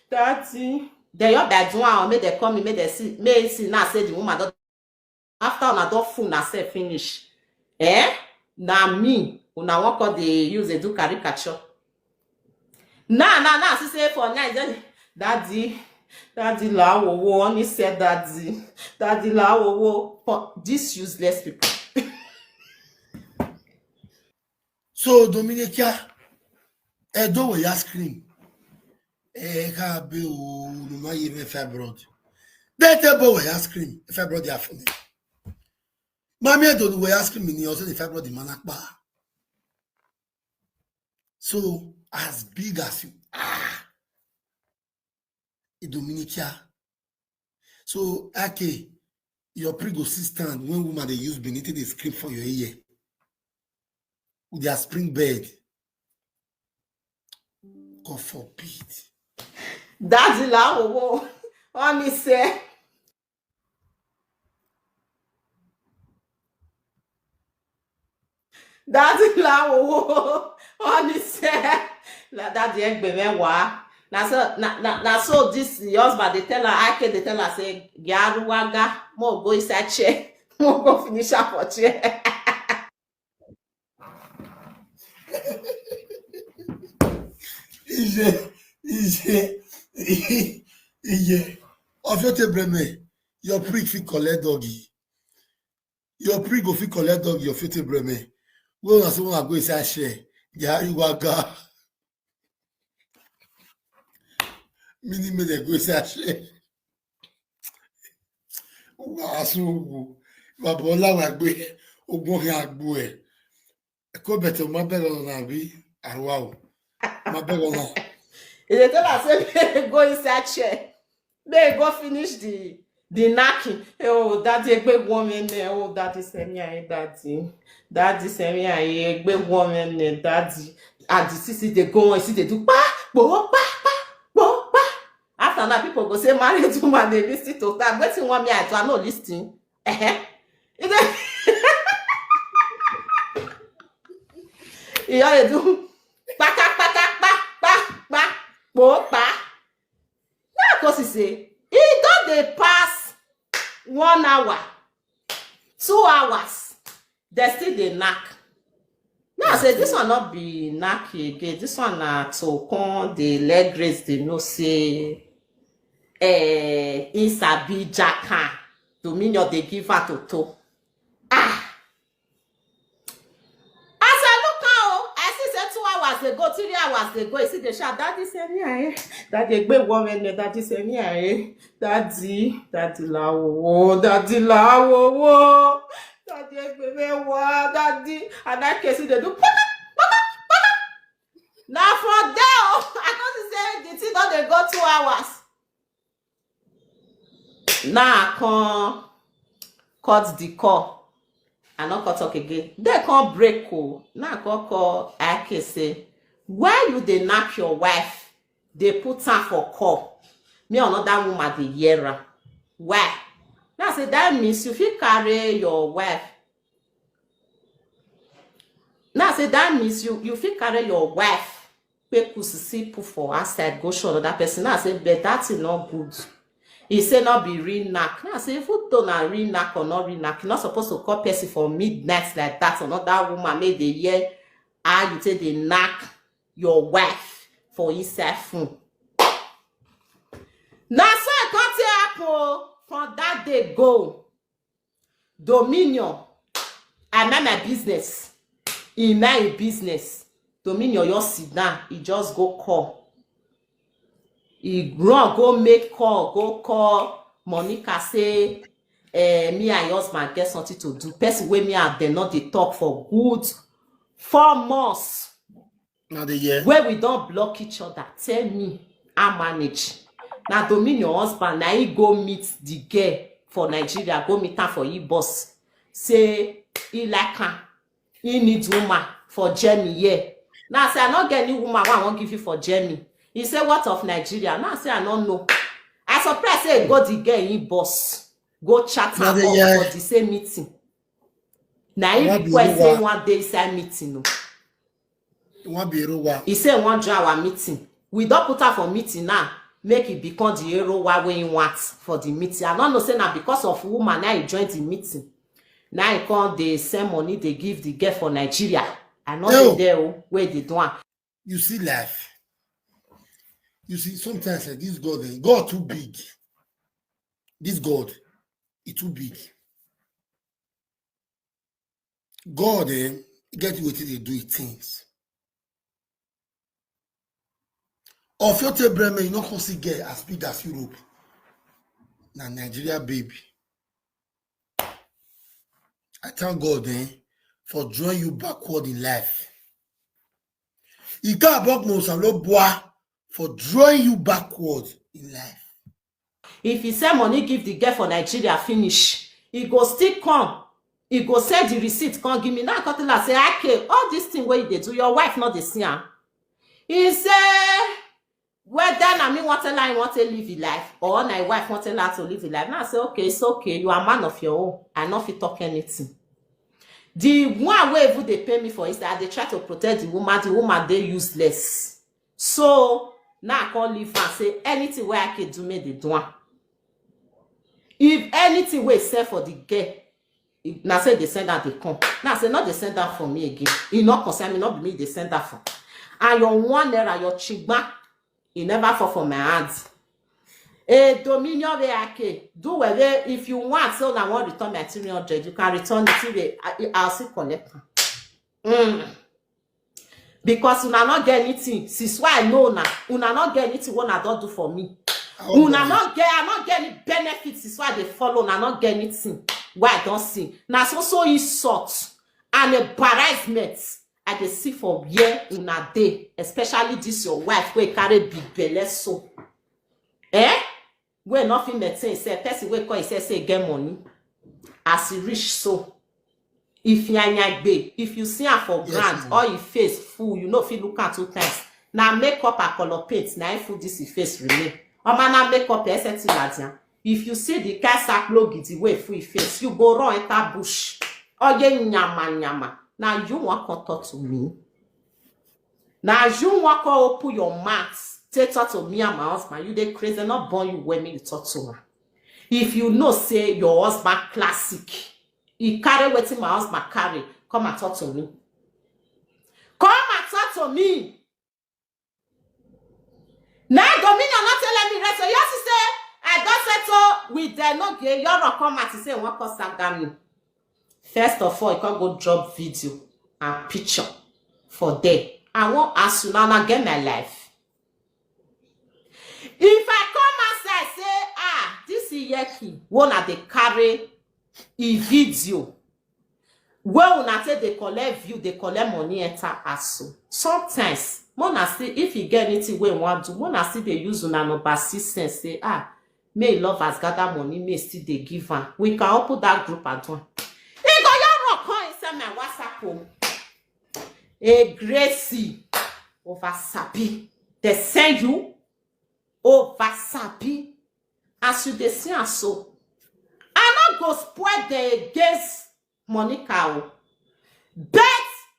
daddy." Then your bad one, make dem come in, make dem see, make see now say the woman don, after una don fool una sef finish. Eh? Na me, una wan come dey use dey do caricature. Now, now, now, see say for night, then, "Daddy, daddy, la wo wo," only say, "Daddy, daddy, la wo wo." For these useless people. So Dominica, Edo we ice cream. Eh, ka be o, no ma ye me fibroid. They tell boy we ice cream, fibroid they are funny. Mami Edo we ice cream in also the fibroid the manakba. So as big as you are, a Dominica. So, okay, your pre go still stand when woman they use Benite they scream for your ear. With their spring bed. God forbid. Daddy la wo wo. Only say, "Daddy la wo wo." Only say, "La daddy egbe me wa." Na so, na, na, na so this the husband they tell her, I can they tell her say, "Gyaruwaga, mo go inside chair, mo go finish up for chair." Ije, ije, ije. Of your table, me, your prick fit collect doggy. Your prick go fit collect doggy, your filthy breme. Go na so go inside share. Gyaruwaga. Mini me dey go inside share. Wa asu. Baba Ola wa gbe. Ogun ya gbo e. Ko better ma be lo na bi. Arwa o. Ma be lo na. He dey tell us say make go inside chair. Make go finish the the knacking. Oh, daddy, egbe woman ne. Oh, daddy, send me a daddy. Daddy, send me a egbe woman ne, daddy. And the sisi dey go on, see they do pa, po, pa, pa, po, pa. After now, people go say married woman they listen to that. Wetin want me I do? I no listen. Eh? You all dey do pa, pa, pa, pa, pa, po, pa. Now, cause he say, he don dey pass one hour, two hours, they still dey knack. Now, I say, this one not be knack again. This one na to come the leg race, they know say, eh, he sabi jaka. Dominion, they give her to toe. Ah! As I look out, I see say two hours they go, three hours they go. You see the shout, "Daddy, send me a, eh? Daddy, egbe woman ne, daddy, send me a, eh? Daddy, daddy, la wo, daddy, la wo, wo. Daddy, egbe me wa, daddy." And that case, they do, paka, paka, paka. Now for there, oh, I can't say the thing don dey go two hours. Now I come cut the call. I no come talk again. They come break, oh. Now I come call Ake say, "Why you dey knack your wife? They put her for call. Me another woman dey hear her. Why?" Now I say, "That means you fit carry your wife." Now I say, "That means you, you fit carry your wife, pay kusisi put for outside, go show another person." Now I say, "But that thing not good." He say, "Not be real knack." Now I say, "If you don't na real knack or not real knack, you not supposed to call person for midnight like that, another woman make they hear how you take the knack your wife for inside phone." Now so I can't happen from that day go. Dominion, I mind my business. He mind his business. Dominion, you sit down. He just go call. He run, go make call, go call Monica, say, eh, "Me and your husband get something to do." Person wey me and them not dey talk for good four months. Now the year. Where we don't block each other. Tell me, I manage. Now Dominion husband, now he go meet the girl for Nigeria, go meet her for e boss. Say he like her. He needs woman for Germany, yeah. Now I say, "I not get any woman wey I won't give you for Germany." He say, "What of Nigeria?" Now I say, "I don't know." I surprise say go the girl in boss. Go chat her up for the same meeting. Now he request say one day inside meeting. No. Wan be Erowa. He say he wan join our meeting. We don put am for meeting now. Make e become the Erowa wey he want for the meeting. I no know say na because of woman na he join the meeting. Now he come dey send money dey give the girl for Nigeria. I no dey there o wey dey do am. You see life. You see, sometimes eh, this God, eh, God too big. This God, e too big. God, eh, get wetin dey do e things. Of your table, you no come see girl as big as Europe. Na Nigeria baby. I thank God, eh, for drawing you backward in life. Ika abok mo sa lo bua for drawing you backward in life. If he send money give the girl for Nigeria finish, he go still come. He go send the receipt come give me. Now I come tell her say, "Okay, all this thing wey you dey do, your wife no dey see am." He say, whether na me wan tell her he wan take live his life or na him wife wan tell her to live his life. Now I say, "Okay, it's okay. You are man of your own. I no fit talk anything." The one wey even dey pay me for Insta, I dey try to protect the woman. The woman dey useless. So now I come leave am say anything wey I can do, make dey do am. If anything wey send for the girl, e- na say dey send am dey come. Now I say no dey send am for me again. E no concern me, no be me dey send am for. And your one naira, your chigba, e never fall for my hand. A dominion wey I can do well. If you want, so I wan return my three hundred, you can return it. Wey I, I'll still collect am. Mm. Because una no get anything. Since why I know una, una no get anything wey una don do for me. Una no get, I no get any benefit. Since why I dey follow una, no get anything wey I don see. Na so so insult and embarrassment I dey see for where una dey, especially this your wife wey carry big belle so. Eh? Wey no fit maintain himself, person wey call himself say e get money. As e reach so, if yanya gbe, if you see am for ground, all e face full, you no fit look am two times. Na makeup and color paint na im full this e face remain. Omo, na makeup e set ladian. If you see the kind sakplo gidi wey full e face, you go run enter bush. Oye nyama nyama. Na you wan come talk to me? Na you wan come open your mouth take talk to me and my husband? You dey craze, dem no born you well make you talk to am. If you know say your husband classic, he carry wetin my husband carry, come and talk to me. Come and talk to me. Na dominion no tell me rest. So you see say I don settle with dem, no get your come out say e wan come saga me. First of all, you come go drop video and picture for there. I wan ask you now, now get my life. If I come outside say, ah, this Iyeki, wey una dey carry e video, wey una take dey collect view, dey collect money enter aso. Sometimes, make una still, if e get anything wey e wan do, make una still dey use una number six sense say, ah, make e lovers gather money, make e still dey give am. We can open that group and do am. E go your rock come inside my WhatsApp o. A Gracie over Sabi. They send you over Sabi. As you dey see am so, I no go spoil the against Monica o. But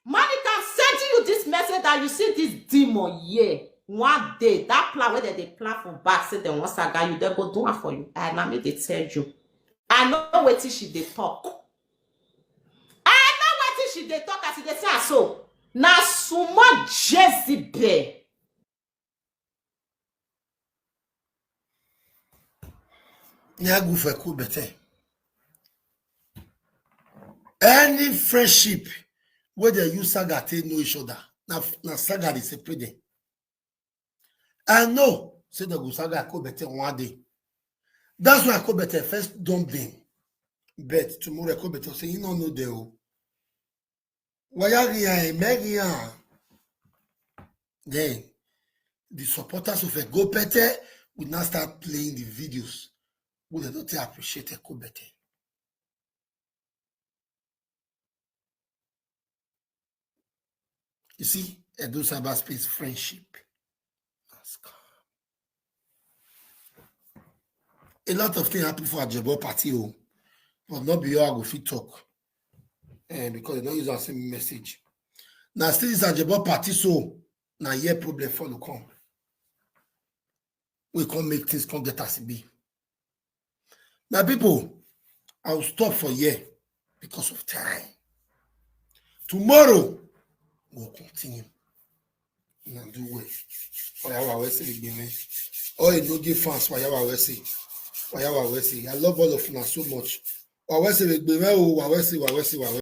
Monica, I'm sending you this message that you see this demon here. One day, that plan wey dem dey plan for back, say dem wan saga you, dem go do am for you. I na me dey tell you. I know wetin she dey talk. I know wetin she dey talk as e dey see am so. Na small Jezebel. Ni a go for Ekobete. Any friendship wey dem use saga take know each other, na, na saga dey separate them. I know say dem go saga Ekobete one day. That's why Ekobete first don been. But tomorrow Ekobete say he no know the o. Waya riyan, eme riyan. Then the supporters of Ekobete will now start playing the videos wey dem don take appreciate Ekobete. You see, Edo cyberspace friendship. A lot of things happen for Ajebo party o, but no be all I go fit talk. Eh, because dem no use am send me message. Na still this Ajebo party, so na here problem follow come. We come make things come get as e be. My people, I will stop for here because of time. Tomorrow, we'll continue. Una do well. Oya wa wese gbere. Oh, you no give fans. Oya wa wese. Oya wa wese. I love all of una so much. Wa wese gbere o, wa wese, wa wese, wa wese.